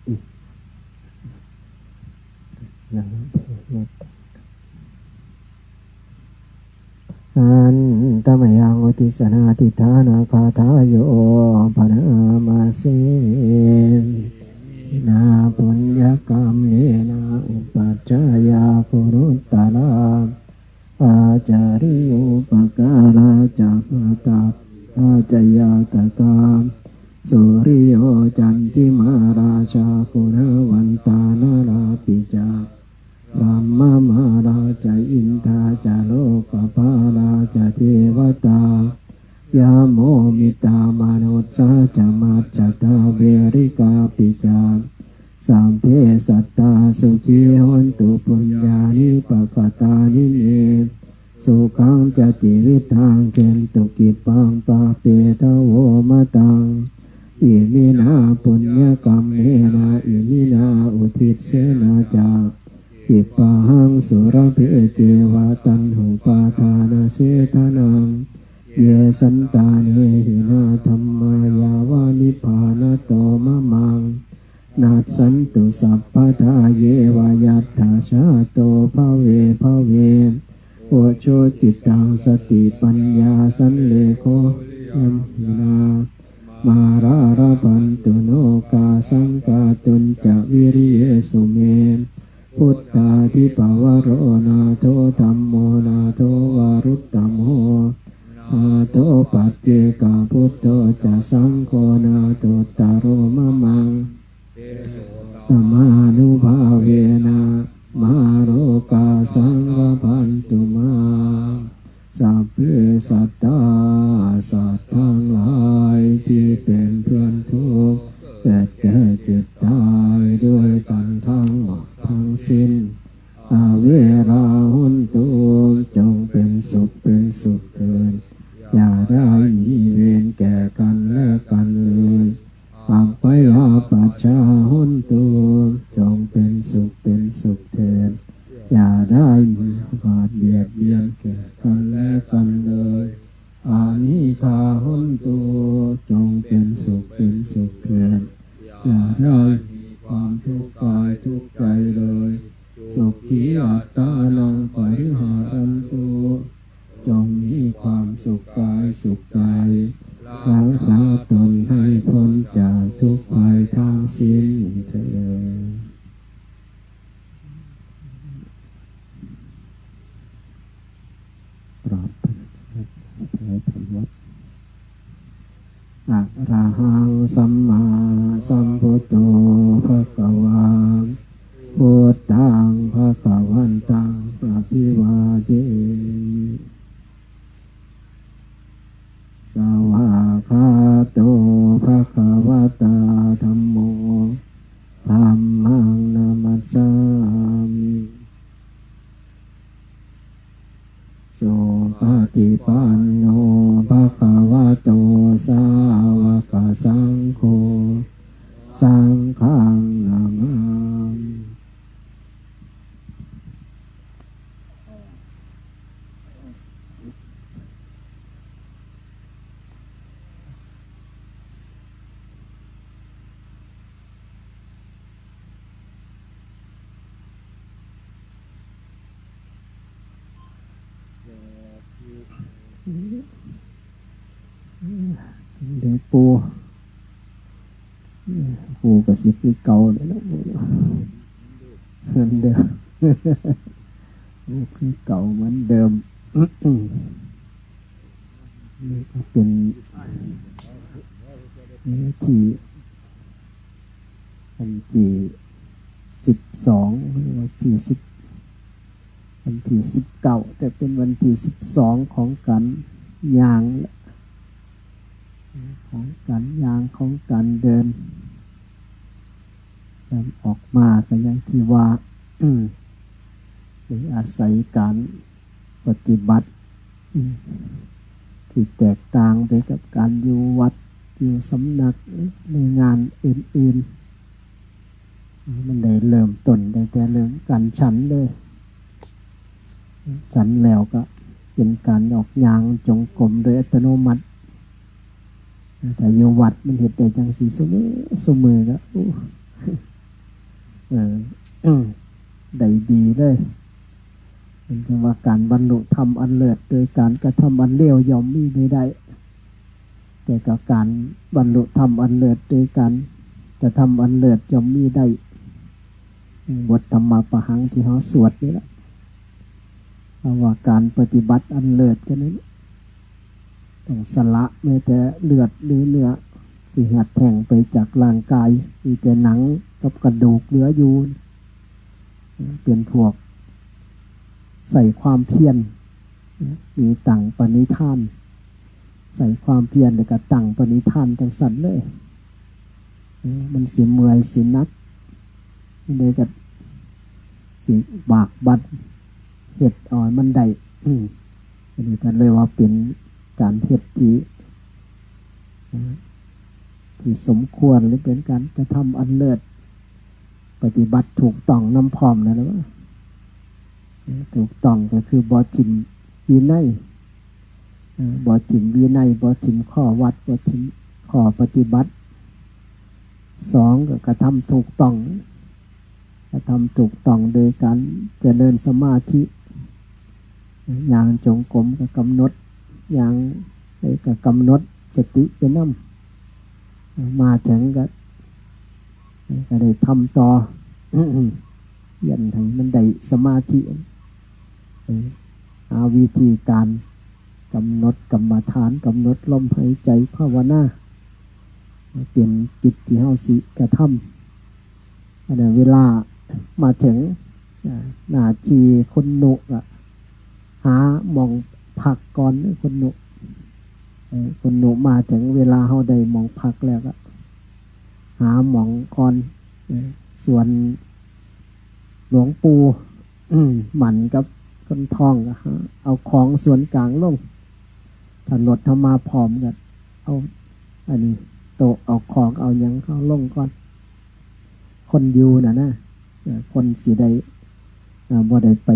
หันตะมะยัง อุทธิสสนาทิฏฐานาคาถา โย ภะนะมาเส นะ ปุญญะกัมเมนะ อุปัชฌายากุรุตตะรา อาจาริโย อุปการา จะ มาตา ปิตา จะ ญาตะกา สุริโย จันติมา ราชา กุณาวันตา นาราปิ จะ บรมมา มารา จะ อินทา จะ โลกปาลา จะ เทวตา ยะโม มิตตา มนุสสา จะ มัจฉตา เวริกาปิ จะ สัพเพ สัตตา สุขี โหนตุ ปุญญานิ ปะกะตานิ เม สุขัง จะ ติวิธัง เขนตุ กิปปัง ปะเปทะโว มะตัง อิมินา ปุญญะกัมเมนะ อิมินา อุทธิสสนา จะ กิปปะหัง สุรบเภ เตวะ ตัณหุปาทานะเสทะนัง เยสันตาเน หินา ธัมมา ยะวะ นิพพานะโต มะมัง นัสสันตุ สัพพะทา เยวะ ยัตถะชาโต ภะเว ภะเว อุชุ จิตตัง สติ ปัญญา สัลเลโข วิริยัง หินา มารา ละพันตุ โน กาสัง กาตุญจะ วิริเยสุ เม พุทธาธิปะวะโร นาโถ ธัมโม นาโถ วารุตตะโม นาโถ ปัจเจกะพุทโธ จะ สังโฆ นาโถตตะโร มะมัง เตโส ตะมานุภาเวนะ มาโรกาสัง ละพันตุ มา สัพเพ สัตตา สัตว์ทั้งหลายที่เป็นเพื่อนทุกข์ เกิดแก่เจ็บตายด้วยกันทั้งหมดทั้งสิ้น อะเวรา โหนตุ จงเป็นสุขเป็นสุขเถิด อย่าได้มีเวรแก่กันและกันเลย อัปพยาปัชชา โหนตุ จงเป็นสุขเป็นสุขเถิด อย่าได้มีความเบียดเบียนแก่กันและกันเลย อานิฆา โหนตุ จงเป็นสุขเป็นสุขเถิด อย่าได้มีความทุกข์กายทุกข์ใจเลย สุขี อัตตานัง ปะริหารันตุ จงมีความสุขกายสุขใจ รักษาตนให้พ้นจากทุกข์ภัยทั้งสิ้นเถิด กราบพระทำวัตร อะระหัง สัมมาสัมพุทโธ ภะคะวา พุทธัง ภะคะวันตัง อะภิวาเทมิ สวากขาโต ภะคะวะตา ธัมโม ธัมมัง นะมัสสามิ สุปะฏิปันโน ภะคะวะโต สาวะกะสังโฆ สังฆัง นะมามิ เดี๋ยวปู่ ปู่ก็สิคือเก่าเลยนะ เหมือนเดิม คือเก่าเหมือนเดิม นี่ก็เป็นเนื้อที่ วันที่สิบสอง หรือว่าที่สิบ วันที่สิบเก้า แต่เป็นวันที่สิบสองของการย่าง ของการย่าง ของการเดิน การออกมาก็อย่างที่ว่า อืม โดยอาศัยการปฏิบัติ อืม ที่แตกต่างไปกับการอยู่วัด อยู่สำนัก ในงานอื่นๆ มันได้เริ่มต้นตั้งแต่เรื่องการฉันเลย ฉันแล้วก็เป็นการออกย่างจงกรมโดยอัตโนมัติ ถ้าอยู่วัดมันเฮ็ดได้จั่งซี้ซุมื้อ ซุมื้อก็ โอ้ เออ ได้ดีเลย มันจะว่าก๋านบรรลุธรรมอันเลิศโดยก๋านกระทำอันเลวย่อมมีบ่ได้ แต่ก็ก๋านบรรลุธรรมอันเลิศโดยก๋านกระทำอันเลิศย่อมมีได้ บทธรรมปหังค์ตี้เฮาสวดนี่แหละ เพราะว่าก๋านปฏิบัติอันเลิศก็นั้น ต้องสละแม้แต่เลือดหรือเนื้อ สิหัดแห้งไปจากร่างก๋าย มีแต่หนังกับกระดูกเหลืออยู่ เป๋นพวกใส่ความเพียร มีตั้งปณิธาน ใส่ความเพียรแล้วก็ตั้งปณิธานจั่งซั้นเลย เออ มันสิเมื่อยสิหนัก เดี๋ยวก็สิบากบั่น เฮ็ดเอามันได้ อืม อันนี้เปิ้นเลยว่าเป๋นก๋านเฮ็ดตี้ เอ่อ ตี้สมควร หรือเป๋นก๋านกระทำอันเลิศ ปฏิบัติถูกต้องนำพร้อมนั่นแหละว่า เอ่อ ถูกต้องก็คือบ่ถิ่มวินัย เอ่อ บ่ถิ่มวินัย บ่ถิ่มข้อวัด บ่ถิ่มข้อปฏิบัติ สองก็กระทำถูกต้อง กระทำถูกต้องโดยก๋านเจริญสมาธิ ย่างจงกรมก็กำหนด ย่าง เอ่อ ก็กำหนดสติไปนำ มาเถิงก็ ก็ได้ทำต่อ เยียะหื้อมันได้สมาธิ เออ หาวิธีก๋านกำหนดกรรมฐาน กำหนดลมหายใจ๋ภาวนา เป๋นกิจตี้เฮาสิกระทำ อันนั้นเวลามาเถิง อ่า หน้าตี้คนหนุ่มอะ หาหม่องพักก่อน คนหนุ่ม เออ คนหนุ่มมาเถิงเวลาเฮาได้หม่องพักแล้วก็ หาหม่องก่อน เออ ส่วนหลวงปู่ อืม หมั่นกับคนท้องก็หาเอาของส่วนก๋างลง ถ้ารถเฮามาพร้อมก็เอาอันนี้โต๊ะ เอาของเอาหยังเฮาลงก่อน คนอยู่น่ะนะ เอ่อ คนสิได้ เอ่อ บ่ได้ไป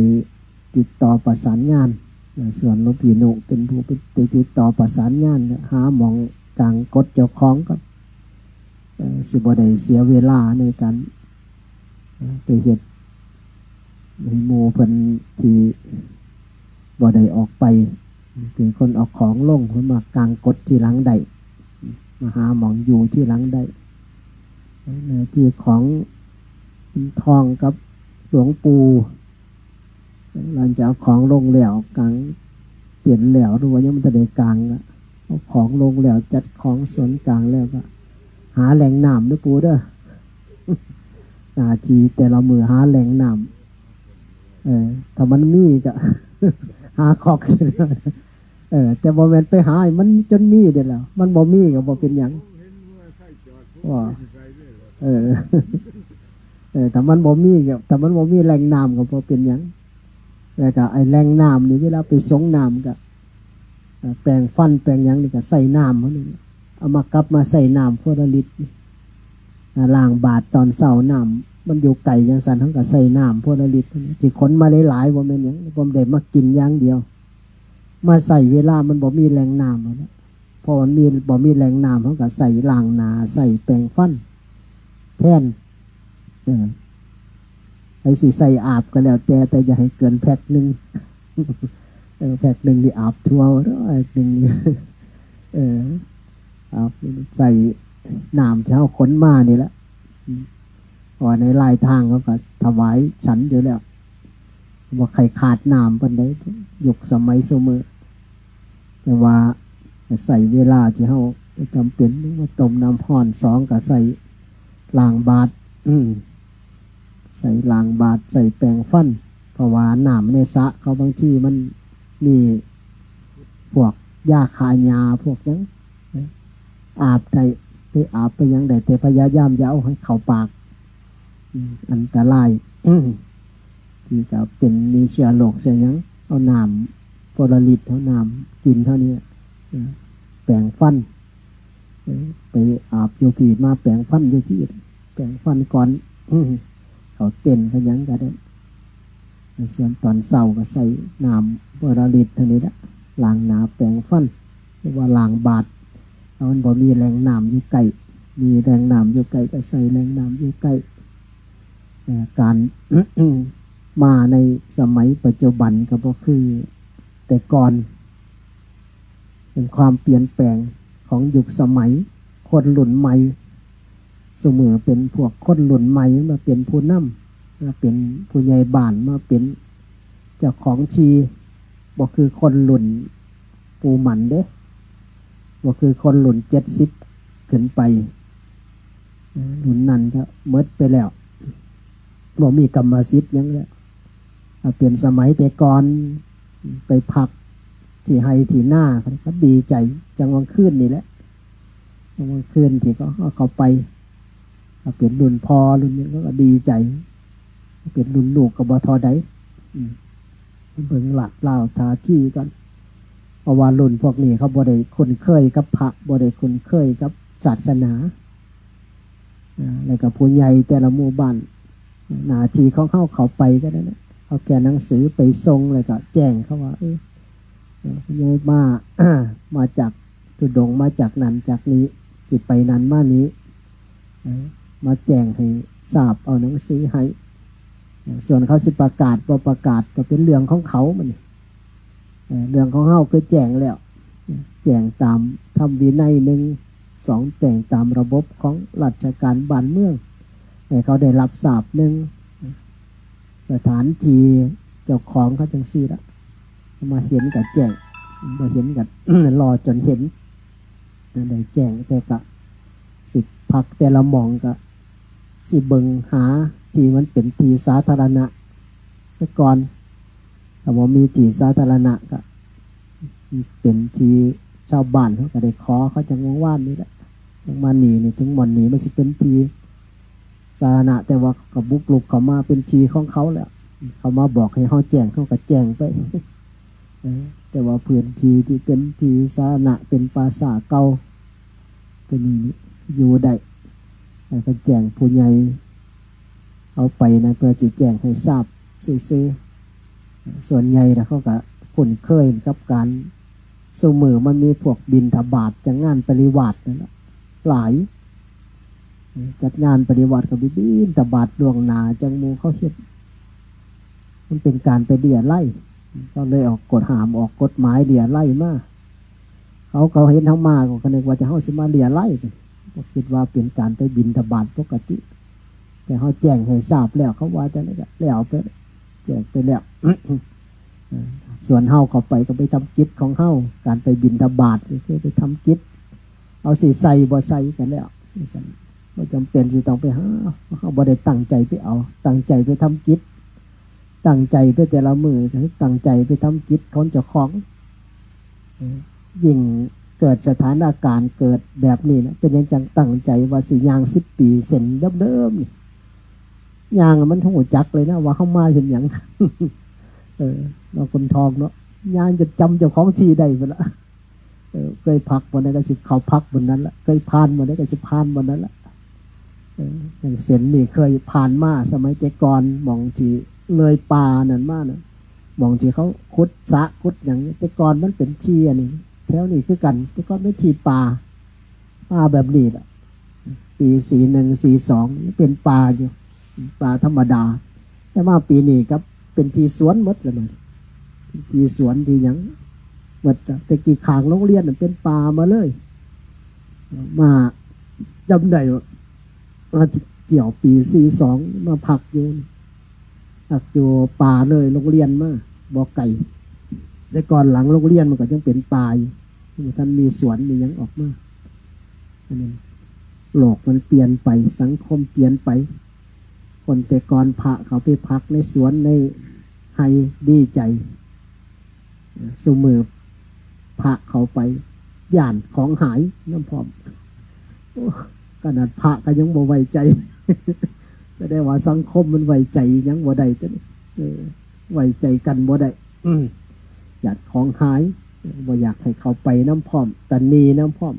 ติดต่อประสานงาน เอ่อ ส่วนหลวงพี่หนุ่มเป๋นผู้ไปติดต่อประสานงาน หาหม่องก๋างกดเจ้าของก่อน เอ่อ สิบ่ได้เสียเวลาในก๋าน เอ่อ ไปเฮ็ดให้หมู่เปิ้นตี้บ่ได้ออกไป เป๋นคนเอาของลง เปิ้นมาก๋างกดทีหลังได้ มาหาหม่องอยู่ทีหลังได้ หน้าตี้ของคนท้องกับหลวงปู่ หลังจากเอาของลงแล้ว ก๋างเตียนแล้ว หรือว่ายังบ่ทันได้ก๋างอะ เอาของลงแล้ว จัดของส่วนก๋างแล้วก็ หาแหล่งน้ำเด้อปู่เด้อ หน้าตี้แต่ละมื้อหาแหล่งน้ำ เออ ถ้ามันมีก็ หาคอก เออ แต่บ่แม่นไปหาให้มันจ๋นมีเด้อแล้ว มันบ่มีก็บ่เป๋นหยัง ว่า เออ เออ ถ้ามันบ่มีก็ ถ้ามันบ่มีแหล่งน้ำก็บ่เป๋นหยัง แล้วก็ไอ้แหล่งน้ำนี่เวลาไปสรงน้ำก็ เอ่อ แป๋งฟันแป๋งหยังนี่ก็ใส่น้ำเฮานี่ เอามากลับมาใส่น้ำโพธิฤทธิ์นี่ อ่า ล้างบาตรต๋อนเช้า น้ำมันอยู่ไก๋จั่งซั้น เฮาก็ใส่น้ำโพธิฤทธิ์นี่ ตี้ขนมาหลายๆ บ่แม่นหยัง บ่ได้มากิ๋นอย่างเดียว มาใส่เวลามันบ่มีแหล่งน้ำหั้นนะ พอมันมี บ่มีแหล่งน้ำ เฮาก็ใส่ล้างหน้า ใส่แป๋งฟันแทน เออ ไผสิใส่อาบก็แล้วแต่ แต่อย่าหื้อเกินแพ็คนึ่ง เออ แพ็คนึ่งนี่อาบทั่ว แพ็คนึ่งนี่ เออ อาบ ใส่น้ำตี้เฮาขนมานี่แหละ อืม เพราะว่าในรายตางเฮาก็ถวายฉันอยู่แล้ว บ่ใค่ขาดน้ำปานใด ยุคสมัยซุมื้อ แต่ว่าใส่เวลาตี้เฮาจ๋ำเป๋น นึ่งมาต้มน้ำฮ้อน สองก็ใส่ล้างบาตร อืม ใส่ล้างบาตร ใส่แป๋งฟัน เพราะว่าน้ำในสระเขาบางทีมันมีพวกยาฆ่าหญ้าพวกหยัง อาบได้ ไปอาบไปหยังได้ แต่พยายามอย่าเอาให้เข้าปาก อืม อันตราย อืม ตี้ก็เป๋นมีเจื้อโรคเจื้อหยัง เอาน้ำโพธิฤทธิ์ เอาน้ำกิ๋นเฮานี่ เออ แป๋งฟัน เออ ไปอาบอยู่พี้ มาแป๋งฟันอยู่พี้ แป๋งฟันก่อน อืม เข้าเต็นท์เข้าหยังก็ได้ ส่วนต๋อนเช้าก็ใส่น้ำโพธิฤทธิ์เท่านี้ละ ล้างหน้าแป๋งฟัน หรือว่าล้างบาตร ถ้ามันบ่มีแหล่งน้ำอยู่ใก้ มีแหล่งน้ำอยู่ใก้ก็ใส่แหล่งน้ำอยู่ใก้ เอ่อ ก๋าน มาในสมัยปัจจุบันก็บ่คือแต่ก่อน เป๋นความเปลี่ยนแปลงของยุคสมัย คนรุ่นใหม่ ซุมื้อเป๋นพวกคนรุ่นใหม่มาเป๋นผู้นำ มาเป๋นผู้ใหญ่บ้าน มาเป๋นเจ้าของที่ บ่คือคนรุ่นปู่หมั่นเด้ บ่คือคนรุ่นเจ็ดสิบขึ้นไป เอ่อ รุ่นนั้นก็หมดไปแล้ว บ่มีกรรมสิทธิ์หยังแล้ว ถ้าเป๋นสมัยแต่ก่อน ไปพักตี้ไฮ่ตี้นา ก็ดีใจ๋ จั่งวางคืนนี่แหละ จั่งวางคืนตี้ก็เอาเข้าไป ถ้าเป๋นรุ่นพ่อรุ่นนี้ก็ดีใจ๋ เป๋นรุ่นลูกก็บ่เท่าใด อืม เบิ่งลาดลาวท่าที๋ก่อน เพราะว่ารุ่นพวกนี้เขาบ่ได้คุ้นเคยกับพระ บ่ได้คุ้นเคยกับศาสนา อ่า แล้วก็ผู้ใหญ่แต่ละหมู่บ้าน หน้าตี้ของเฮาเข้าไปก็นั่นแหละ เอาแค่หนังสือไปส่ง แล้วก็แจ้งเขาว่า เออ เออ ผู้ใหญ่มา มาจากธุดงค์ มาจากนั้นจากนี้ สิไปนั้นมานี้ เออ มาแจ้งหื้อทราบ เอาหนังสือหื้อ เออ ส่วนเขาสิประกาศบ่ประกาศก็เป๋นเรื่องของเขา บัดนี้ เอ่อ เรื่องของเฮาคือแจ้งแล้ว แจ้งต๋ามธรรมวินัย นึ่ง สอง แจ้งต๋ามระบบของราชก๋านบ้านเมือง หื้อเขาได้ฮับทราบ นึ่ง สถานตี้เจ้าของเขาจั่งซี้ละ มาหันก็แจ้ง บ่หันก็ รอจ๋นหัน ได้แจ้ง แต่ก็สิพักแต่ละหม่องก็สิเบิ่งหาตี้มันเป๋นตี้สาธารณะซะก่อน ถ้าบ่มีตี้สาธารณะก็เป๋นตี้ชาวบ้านเขาก็ได้ขอเขาจั่งวางวานนี่แหละ จั่งมานี่ นี่ จั่งม่อนนี่มันสิเป๋นตี้สาธารณะ แต่ว่าก็บุกรุกเข้ามาเป๋นตี้ของเขาแล้ว เขามาบอกหื้อเฮาแจ้ง เฮาก็แจ้งไป เออ แต่ว่าพื้นตี้ตี้เป๋นตี้สาธารณะ เป๋นป่าช้าเก่า ก็นี่อยู่ได้ แล้วก็แจ้งผู้ใหญ่เอาไปนะ เปื้อสิแจ้งหื้อทราบซื่อๆ ส่วนใหญ่แล้วเขาก็คุ้นเคยกับก๋าน ซุมื้อมันมีพวกบิณฑบาต จัดงานปริวาสนั่นแหละ หลาย จัดงานปริวาสก็ไปบิณฑบาตล่วงหน้า จั่งหมู่เขาเฮ็ด มันเป๋นก๋านไปเลี้ยไล่ เขาเลยออกกฎห้าม ออกกฎหมายเลี้ยไล่มา เขา เขาหันเฮามาก็นึกว่าจะ เฮาสิมาเลี้ยไล่ ก็กึ๊ดว่าเป๋นก๋านไปบิณฑบาตปกติ แต่เฮาแจ้งหื้อทราบแล้ว เขาว่าจั่งใดก็แล้วไป แจ้งไปแล้ว ส่วนเฮาเข้าไปก็ไปทำกิจของเฮา ก๋านไปบิณฑบาตก็คือไปทำกิจ เอาสิใส่บ่ใส่ก็แล้ว บ่จ๋ำเป๋นสิต้องไปหา เฮาบ่ได้ตั้งใจ๋ไปเอา ตั้งใจ๋ไปทำกิจ ตั้งใจ๋ไปแต่ละมื้อ ตั้งใจ๋ไปทำกิจของเจ้าของ เออ ยิ่งเกิดสถานก๋านณ์เกิดแบบนี้นะ เป๋นหยังจั่งตั้งใจ๋ว่าสิย่างสิบปี๋เส้นเดิมๆ นี่ ย่างมันฮู้จักเลยนะว่าเฮามาเฮ็ดหยัง เออ เนาะ คนทองเนาะ ย่างจ๋นจ๋ำเจ้าของตี้ได้พุ้นละ เออ เกยพักบ่อนใดก็สิเข้าพักบ่อนนั้นละ เกยผ่านบ่อนใดก็สิผ่านบ่อนนั้นละ เออ อย่างเส้นนี่เกยผ่านมาสมัยแต่ก่อน หม่องตี้เลยป่านั่นมานะ หม่องตี้เขาขุดสระขุดหยัง แต่ก่อนมันเป๋นตี้อันนี้ แถวนี้คือกั๋น แต่ก่อนเป๋นตี้ป่า ป่าแบบนี้ละ ปี๋สี่หนึ่ง สี่สอง เป๋นป่าอยู่ ป่าธรรมดา แต่มาปี๋นี้ก็เป๋นตี้สวนหมดแล้วนะ ตี้สวนตี้หยังหมดอะ แต่กี้ข้างโฮงเฮียนน่ะเป๋นป่ามาเลย มาจ๋ำได้ว่า มาเที่ยวปี๋สี่สอง มาพักอยู่ พักอยู่ป่าเลยโฮงเฮียนมา บ่ไก๋ แต่ก่อนหลังโฮงเฮียนมันก็ยังเป๋นป่าอยู่ บ่ทันมีสวนมีหยังออกมา อันนี้ โลกมันเปลี่ยนไป สังคมเปลี่ยนไป คนแต่ก่อนพระเขาไปพักในสวนในไฮ่ดีใจ๋ ซุมื้อพระเข้าไป ย้านของหายนำพร้อม โอ้ ขนาดพระก็ยังบ่ไว้ใจ๋ แสดงว่าสังคมมันไว้ใจ๋หยังบ่ได้จ้ะนี่ เออ ไว้ใจ๋กั๋นบ่ได้ อืม ย้านของหาย บ่อยากหื้อเข้าไปนำพร้อม ตระหนี่นำพร้อม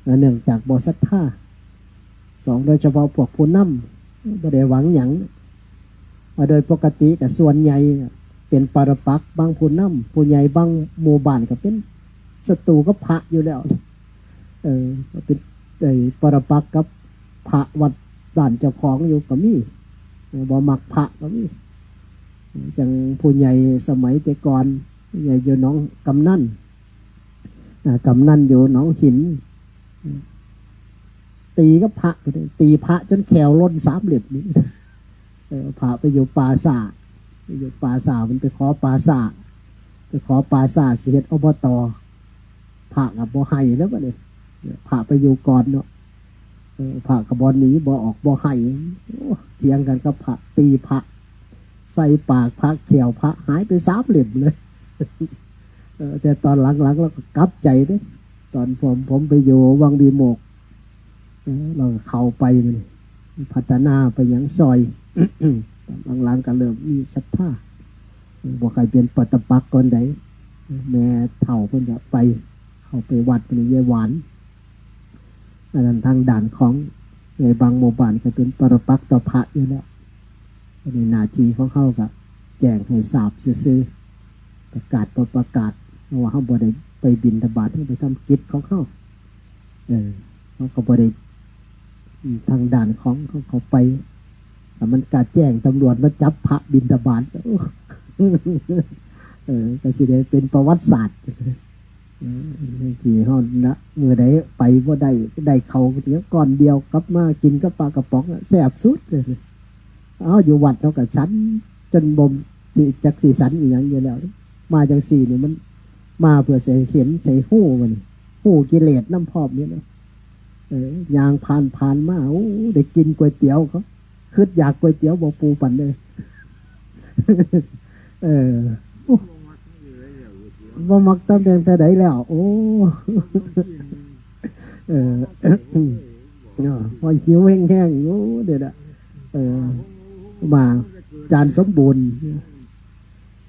เอ่อ เนื่องจากบ่ศรัทธา สอง โดยเฉพาะพวกผู้นำ บ่ได้หวังหยัง ว่าโดยปกติก็ส่วนใหญ่เป๋นปรปักษ์ บางผู้นำ ผู้ใหญ่บางหมู่บ้านก็เป๋นศัตรูกับพระอยู่แล้ว เออ ก็เป๋น ไอ้ ปรปักษ์กับพระวัดบ้านเจ้าของอยู่ก็มี บ่มักพระก็มี จังผู้ใหญ่สมัยแต่ก่อน ผู้ใหญ่อยู่หนองกำนัน อ่า กำนันอยู่หนองหิน ตีกับพระ ตีพระจ๋นแข้วหล่นสามเหล็มนี่ เออ พระไปอยู่ป่าช้า ไปอยู่ป่าช้า มันไปขอป่าช้า ไปขอป่าช้าสิเฮ็ด อบต. พระก็บ่ให้แล้วบัดนี้ พระไปอยู่ก่อนเนาะ เออ พระก็บ่หนี บ่ออก บ่ให้ โอ้ เถียงกั๋นกับพระ ตีพระ ใส่ปากพระ แข้วพระหายไปสามเหล็มเลย เออ แต่ต๋อนหลังๆ ลาวก็กลับใจ๋เด้ ต๋อนผม ผมไปอยู่วังวิโมกข์ เออ ลาวก็เข้าไป มันพัฒนาไปหยังซ่อย ต๋อนหลังๆ ก็เริ่มมีศรัทธา บ่ใค่เป๋นปตปักษ์ก่อนใด แม่เฒ่าเปิ้นก็ไป เข้าไปวัดนี่ ยายหวาน อันนั้นตางด้านของ ในบางหมู่บ้านก็เป๋นปตปักษ์ต่อพระอยู่แล้ว อันนี้หน้าตี้ของเฮาก็แจ้งหื้อทราบซื่อๆ ประกาศบ่ประกาศ เพราะว่าเฮาบ่ได้ไปบิณฑบาต เฮาไปทำกิจของเฮา เออ เฮาก็บ่ได้ อืม ตางด้านของเฮาเข้าไป ถ้ามันกล้าแจ้งตำรวจมาจับพระบิณฑบาต เออ ก็สิได้เป๋นประวัติศาสตร์ เออ ตี้เฮานะ เมื่อใดไปบ่ได้ ได้ข้าวเหนียวก้อนเดียว กลับมากิ๋นกับปลากระป๋องอะ แซ่บสุดเลย เอ้า อยู่วัดเฮาก็ฉันจ๋นบ่ สิ จักสิฉันอีหยังอยู่แล้ว มาจั่งซี้นี่มันมาเปื้อใส่เห็นใส่ฮู้ มันฮู้กิเลสนำพร้อมนี่นะ เออ ย่างผ่านๆ มา โอ้ ได้กิ๋นก๋วยเตี๋ยวเขา กึ๊ดอยากก๋วยเตี๋ยวบ่ปูปั๋นเลย เออ โอ้ บ่มักตำแหน่งแต่ใดแล้ว โอ้ เออ เนาะ พอหิวแฮงๆ โอ้ เดี๋ยวนะ เออ มา จารย์สมบูรณ์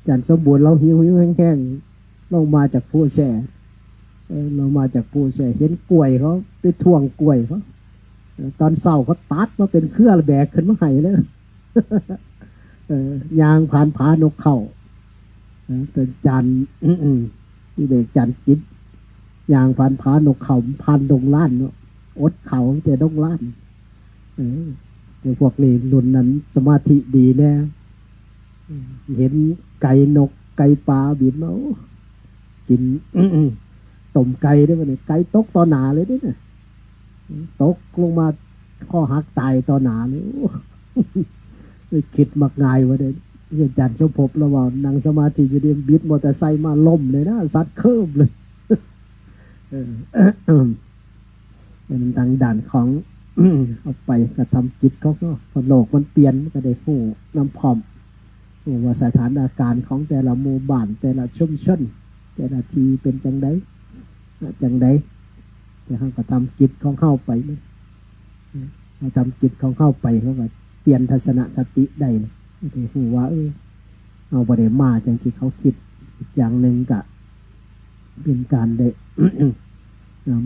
จารย์สมบูรณ์ลาวหิวๆ แฮงๆ ลงมาจากภูแช่ เออ ลงมาจากภูแช่ เห็นกล้วยเขา ไปถ่วงกล้วยเขา เออ ต๋อนเช้าเขาตัดมาเป๋นเครือแบกขึ้นมาหื้อเลย เออ ย่างผ่านผานกเขา เออ เป๋นจารย์ อืมๆ นี่เด้จารย์จิต ย่างผ่านผานกเขา ผ่านดงล้านเนาะ อดเขาแต่ดงล้าน เออ แต่พวกนี้รุ่นนั้นสมาธิดีแน่ เห็นไก่นกไก่ป๋าบินมา โอ้ กิ๋น ต้มไก่เด้อบัดนี้ ไก่ตกต่อหน้าเลยเด้อเนี่ย ตกลงมา คอหักต๋ายต่อหน้าเลย โอ้ กึ๊ดมักง่ายว่าเด้อ อาจ๋ารย์สมภพลาวว่า นั่งสมาธิอยู่ดี บิดมอเตอร์ไซค์มาล้มเลยนะ สัดเคิ้มเลย เออ มันตางด้านของ เอาไปกระทำกิจของเขา พอโลกมันเปลี่ยน มันก็ได้ฮู้นำพร้อม ฮู้ว่าสถานการณ์ของแต่ละหมู่บ้าน แต่ละชุมชน แต่ละตี้เป๋นจั่งใด จั่งใด แต่เฮากระทำกิจของเฮาไปนะ เฮากระทำกิจของเฮาไป เฮาก็เปลี่ยนทัศนคติได้นะ ได้ฮู้ว่า เออ เฮาบ่ได้มาอย่างตี้เขากึ๊ด อีกอย่างนึ่งก็เป๋นก๋านได้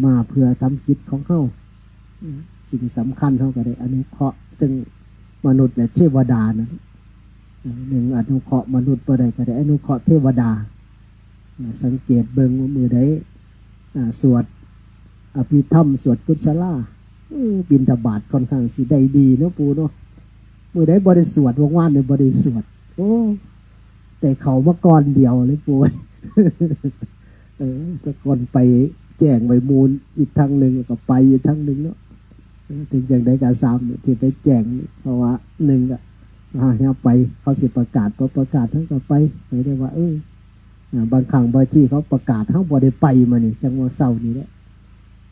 มาเปื้อทำกิจของเฮา สิ่งสำคัญเฮาก็ได้อนุเคราะห์ ตึงมนุษย์และเทวดานะ นึ่งอนุเคราะห์มนุษย์บ่ได้ก็ได้อนุเคราะห์เทวดา สังเกตเบิ่งว่ามื้อใด อ่า สวดอภิธรรม สวดกุศลา เออ บิณฑบาตค่อนข้างสิได้ดีเนาะปู่เนาะ มื้อใดบ่ได้สวด วางวานนี่บ่ได้สวด โอ้ ได้ข้าวมาก้อนเดียวเลยปู่ เออ แต่ก่อนไปแจ้งไว้หมู่อีกทางนึ่ง ก็ไปอีกทางนึ่งเนาะ เออ เถิงจั่งใดก็ซ่ำ ตี้ไปแจ้ง เพราะว่านึ่งก็ อ่า เฮาไป เขาสิประกาศ พอประกาศเฮาก็ไป ไปได้ว่า เออ อ่า บางครั้งบางตี้เขาประกาศ เฮาบ่ได้ไปมานี่ จั่งว่าเซานี่แหละ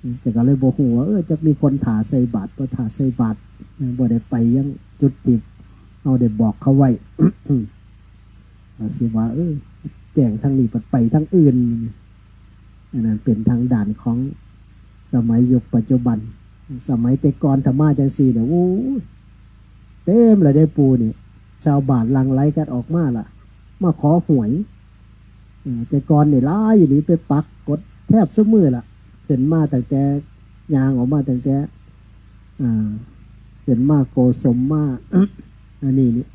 อืม แต่ก็เลยบ่ฮู้ว่า เออ จักมีคนถ่าใส่บาตร บ่ถ่าใส่บาตร เออ บ่ได้ไปยังจุดตี้เฮาได้บอกเขาไว้ ก็สิว่า เออ แจ้งทางนี้ บัดไปทางอื่น อันนั้นเป๋นตางด้านของสมัยยุคปัจจุบัน สมัยแต่ก่อนถ้ามาจั่งซี้เนี่ย โอ้ย เต๋มเลยเด้ปู่นี่ ชาวบ้านหลั่งไหลกั๋นออกมาละ มาขอหวย เออ แต่ก่อนนี่หลายอีหลี ไปปักกดแทบซุมื้อละ ขึ้นมาตั้งแต่ ย่างออกมาตั้งแต่ อ่า ขึ้นมาโกศมมา อันนี้นี่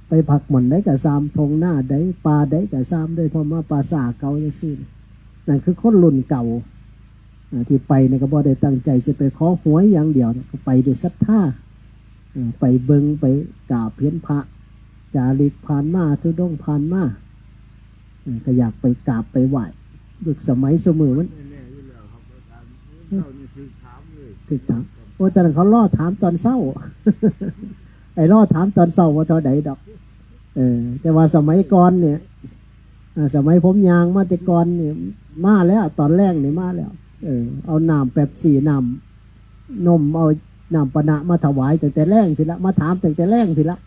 ไปพักหม่อนใดก็ซ่ำ ท่งนาใด ป่าใดก็ซ่ำ โดยเฉพาะมาป่าช้าเก่าจั่งซี้ นั่นคือคนรุ่นเก่า อ่า ตี้ไปนี่ก็บ่ได้ตั้งใจ๋สิไปขอหวยอย่างเดียวเนี่ย ก็ไปด้วยศรัทธา เออ ไปเบิ่งไปกราบเห็นพระจาริกผ่านมา ธุดงค์ผ่านมา เออ ก็อยากไปกราบไปไหว้ ยุคสมัยซุมื้อมัน ถูกถาม โอ้ แต่นั้นเขารอถามตอนเช้า ไอ้รอถามตอนเช้าบ่เท่าใดดอก เออ แต่ว่าสมัยก่อนเนี่ย อ่า สมัยผมย่างมาแต่ก่อนเนี่ย มาแล้ว ตอนแลงนี่มาแล้ว เออ เอาน้ำเป๊ปซี่ น้ำนม เอาน้ำปานะมาถวายตั้งแต่แลงพี้ละ มาถามตั้งแต่แลงพี้ละ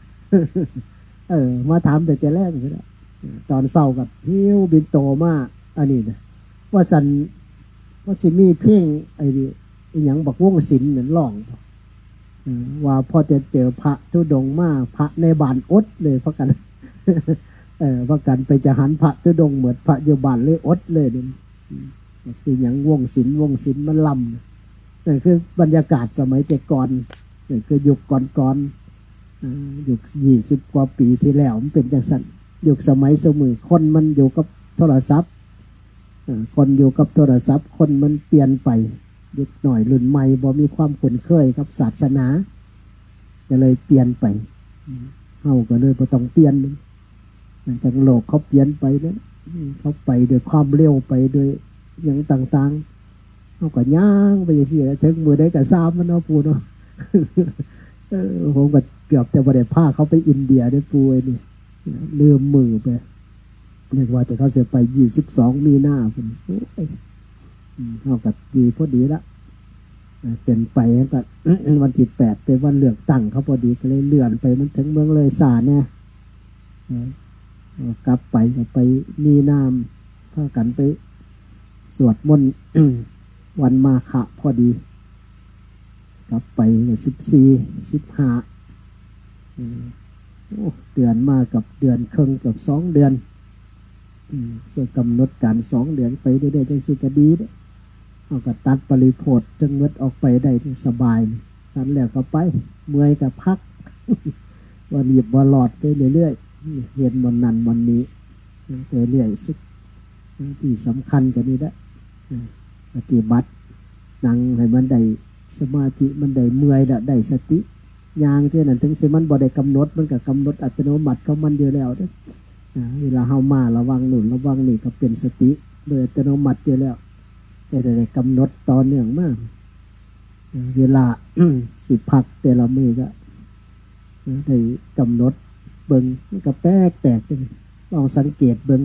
เออ มาถามตั้งแต่แลงพี้ละ ตอนเช้าก็หิ้วปิ่นโตมา อันนี้นะ ว่าซั่น ว่าสิมีเพลงไอ้นี่ อิหยังบักวงศิลป์นั่นร้อง เออ ว่าพอจะเจอพระธุดงค์มา พระในบ้านอดเลย พากั๋น เออ พากั๋นไปจะหันพระธุดงค์หมด พระอยู่บ้านเลยอดเลยนี่ อืม คือหยังวงศิลป์ วงศิลป์มันลำ นั่นคือบรรยากาศสมัยแต่ก่อน นั่นคือยุคก่อนๆ เออ ยุคยี่สิบกว่าปี๋ที่แล้วมันเป๋นจั่งซั้น ยุคสมัยซุมื้อคนมันอยู่กับโทรศัพท์ เออ คนอยู่กับโทรศัพท์ คนมันเปลี่ยนไป เด็กน้อยรุ่นใหม่บ่มีความคุ้นเคยกับศาสนา ก็เลยเปลี่ยนไป อืม เฮาก็เลยบ่ต้องเปลี่ยน มันจั่งโลกเขาเปลี่ยนไปเนี่ย อืม เขาไปด้วยความเร็ว ไปด้วยหยังต่างๆ เฮาก็ย่างไปจั่งซี้แหละ เถิงมื้อใดก็ซ่างมันเนาะ ปู่เนาะ เออ ผมก็เกือบจะบ่ได้พาเขาไปอินเดียเด้อปู่เอ้ยนี่ ลืมมื้อไป นึกว่าจะเขาสิไปยี่สิบสองมีนาพุ้น โอ้ย อืม เฮาก็ดีพอดีละ เออ เป๋นไปก็ วันตี้แปดเป๋นวันเลือกตั้งเขาพอดี ก็เลยเลื่อนไป มันเถิงเมืองเลยซ้าแน่ เออ เออ กลับไปก็ไปมีนา พากั๋นไปสวดมนต์ วันมาฆะพอดี กลับไปก็สิบสี่ สิบห้า อืม โอ้ เดือนมากับเดือนเคิ่ง เกือบสองเดือน อืม ซึ่งก๋ำหนดก๋านสองเดือนไปเรื่อยๆ จั่งซี้ก็ดีเด้อ เฮาก็ตัดปริพรรคจั่งหมดออกไปได้นี่สบายนี่ ฉันแล้วก็ไป เมื่อยก็พัก บ่รีบบ่ลอด ไปเรื่อยๆ เห็นบ่อนนั้นบ่อนนี้ ไปเรื่อย ซึ่งตี้สำคัญก็นี่แหละ ปฏิบัติ นั่งหื้อมันได้สมาธิ มันได้เมื่อยละ ได้สติ ย่างเจ้านั้น เถิงสิมันบ่ได้ก๋ำหนด มันก็ก๋ำหนดอัตโนมัติของมันอยู่แล้วเด้อ อ่า เวลาเฮามาระวังนู่นระวังนี่ก็เป๋นสติโดยอัตโนมัติอยู่แล้ว แต่ได้ก๋ำหนดต่อเนื่องมา เวลา สิพักแต่ละมื้อก็ ได้ก๋ำหนดเบิ่ง มันก็แปลกๆ เด้ ลองสังเกตเบิ่ง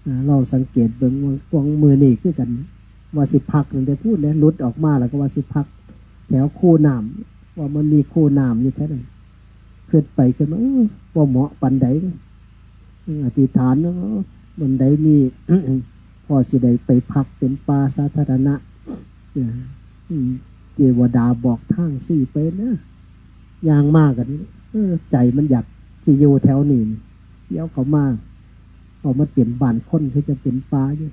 อ่า ลองสังเกตเบิ่งว่า ว่ามื้อนี้คือกั๋น ว่าสิพักนั่นแต่พู้นแหละ หลุดออกมาแล้วก็ว่าสิพักแถวคูน้ำ ว่ามันมีคูน้ำอยู่แถวนั้น กึ๊ดไปกึ๊ดมา เออ บ่เหมาะปานใด เออ อธิษฐานเนาะ บ่อนใดมี พอสิได้ไปพักเป๋นป่าสาธารณะ เออ อืม เตวดาบอกตางซี้ไปนะ ย่างมากั๋น เออ ใจ๋มันอยากสิอยู่แถวนี้ เดี๋ยวเขามา เพราะมันเป๋นบ้านคน คือจะเป๋นป่าอยู่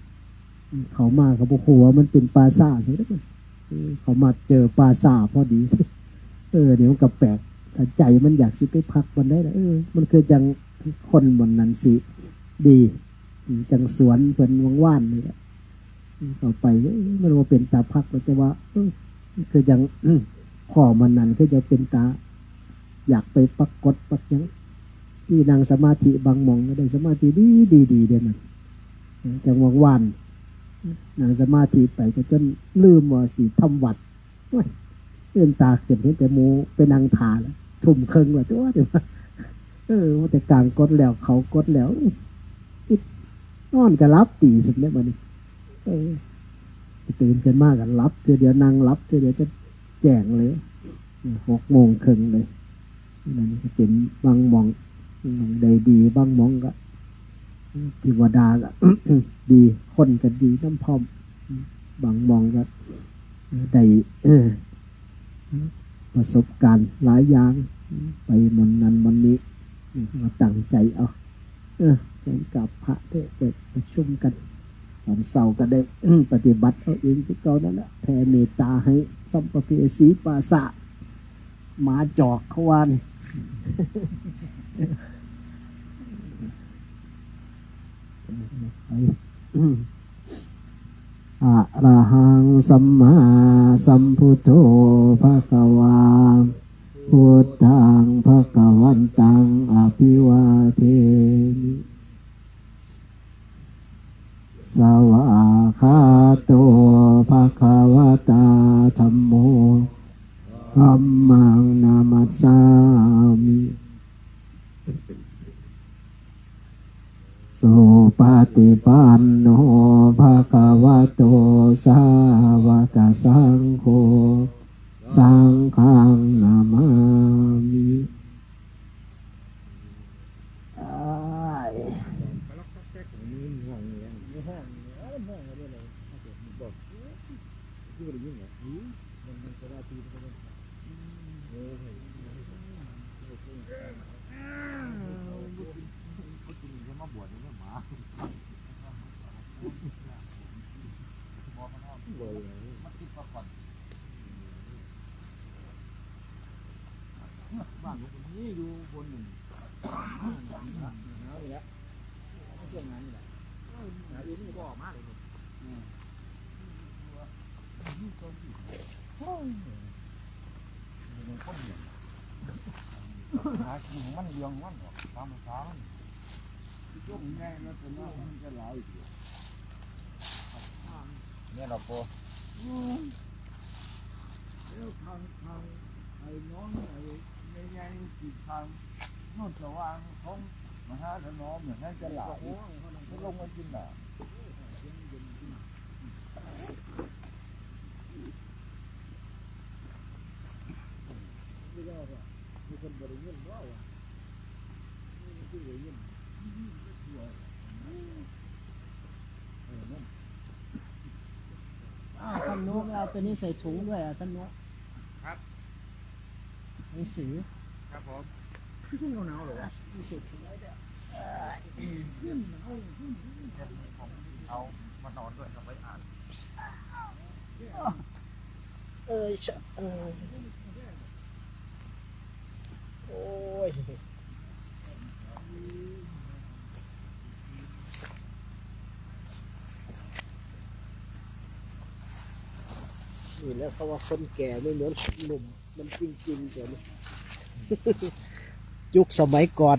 เขามาเขาบ่ฮู้ว่ามันเป๋นป่าช้าซะแล้ว เออ เขามาเจอป่าช้าพอดี เออ เดี๋ยวมันก็แปลก ถ้าใจ๋มันอยากสิไปพักบ่อนใดล่ะ เออ มันคือจั่งคนบ่อนนั้นสิดี อืม จั่งสวนเปิ้นว่างๆ นี่แหละ เข้าไป เอ้ย มันบ่เป๋นต๋าพักหรอก แต่ว่า เอ้ย คือจั่ง อืม ข้อมันนั่นคือจะเป๋นต๋า อยากไปปรากฏปักหยัง ตี้นั่งสมาธิบางหม่องก็ได้สมาธิดี ดี ดีเด้มัน จั่งว่างๆ นั่งสมาธิไปก็จ๋นลืมว่าสิทำวัตร โอ้ย ตื่นต๋าขึ้นเห็นแต่หมู่ไปนั่งถ่าแล้ว ทุ่มเคิ่งแล้ว ตัวเดียว เออ ว่าแต่ก๋างกดแล้ว เขากดแล้ว อิ๊ด นอนก็หลับดีสุดแล้วบัดนี้ เออ ตื่นขึ้นมาก็หลับเทื่อเดียว นั่งหลับเทื่อเดียวจ๋นแจ้งเลย หกโมงเคิ่งเลย นั่นก็เป๋นบางหม่อง หม่องใดดี บางหม่องก็ เตวดาก็ ดี คนก็ดีนำพร้อม บางหม่องก็ ได้ เออ ประสบก๋ารณ์หลายอย่าง ไปบ่อนนั้นบ่อนนี้ ก็ตั้งใจ๋เอา เออ ไปกราบพระเต๊อะ ไปประชุมกั๋น ต๋อนเช้าก็ได้ ปฏิบัติเอาเองคือเก่านั่นแหละ แผ่เมตต๋าหื้อสัมภเวสีป่าช้า หมาจอกเขาว่านี่ อะระหังสัมมาสัมพุทโธภะคะวา พุทธังภะคะวันตังอะภิวาเทมิ สวากขาโต ภะคะวะตา ธัมโม ธัมมังนะมัสสามิ สุปะฏิปันโน ภะคะวะโต สาวะกะสังโฆ สังฆังนะมามิ บ้านผมนี่อยู่บนหนึ่ง นี่แหละ ช่วงนั้นนี่แหละ หาอื่นนี่ก็บ่ออกมาเลย อืม โอ้ย มันคนเดียว หากินของมันเรื่องของมันหรอก ตามภาษามัน ช่วงนี้นะ มันจะหลายอยู่ เนี่ยเราโป อืม แล้วทาง ทาง ไอ้น้อง ไอ้ใหญ่ๆ ติดทาง โนนสว่างของมหาถนอมเนี่ย นั่นจะหลาย เขาลงมากินน่ะ อ้าว ท่านนุ เอาตัวนี้ใส่ถุงด้วยอ่ะ ท่านนุ ครับ หนังสือ ครับผม หนังสือถุงไว้ด้วย เอามานอนด้วยครับ ไว้อ่าน เออ ชะ เออ โอ้ย นี่แหละเขาว่าคนแก่ไม่เหมือนคนหนุ่ม มันจริงๆ เดี๋ยวนี้ ยุคสมัยก่อน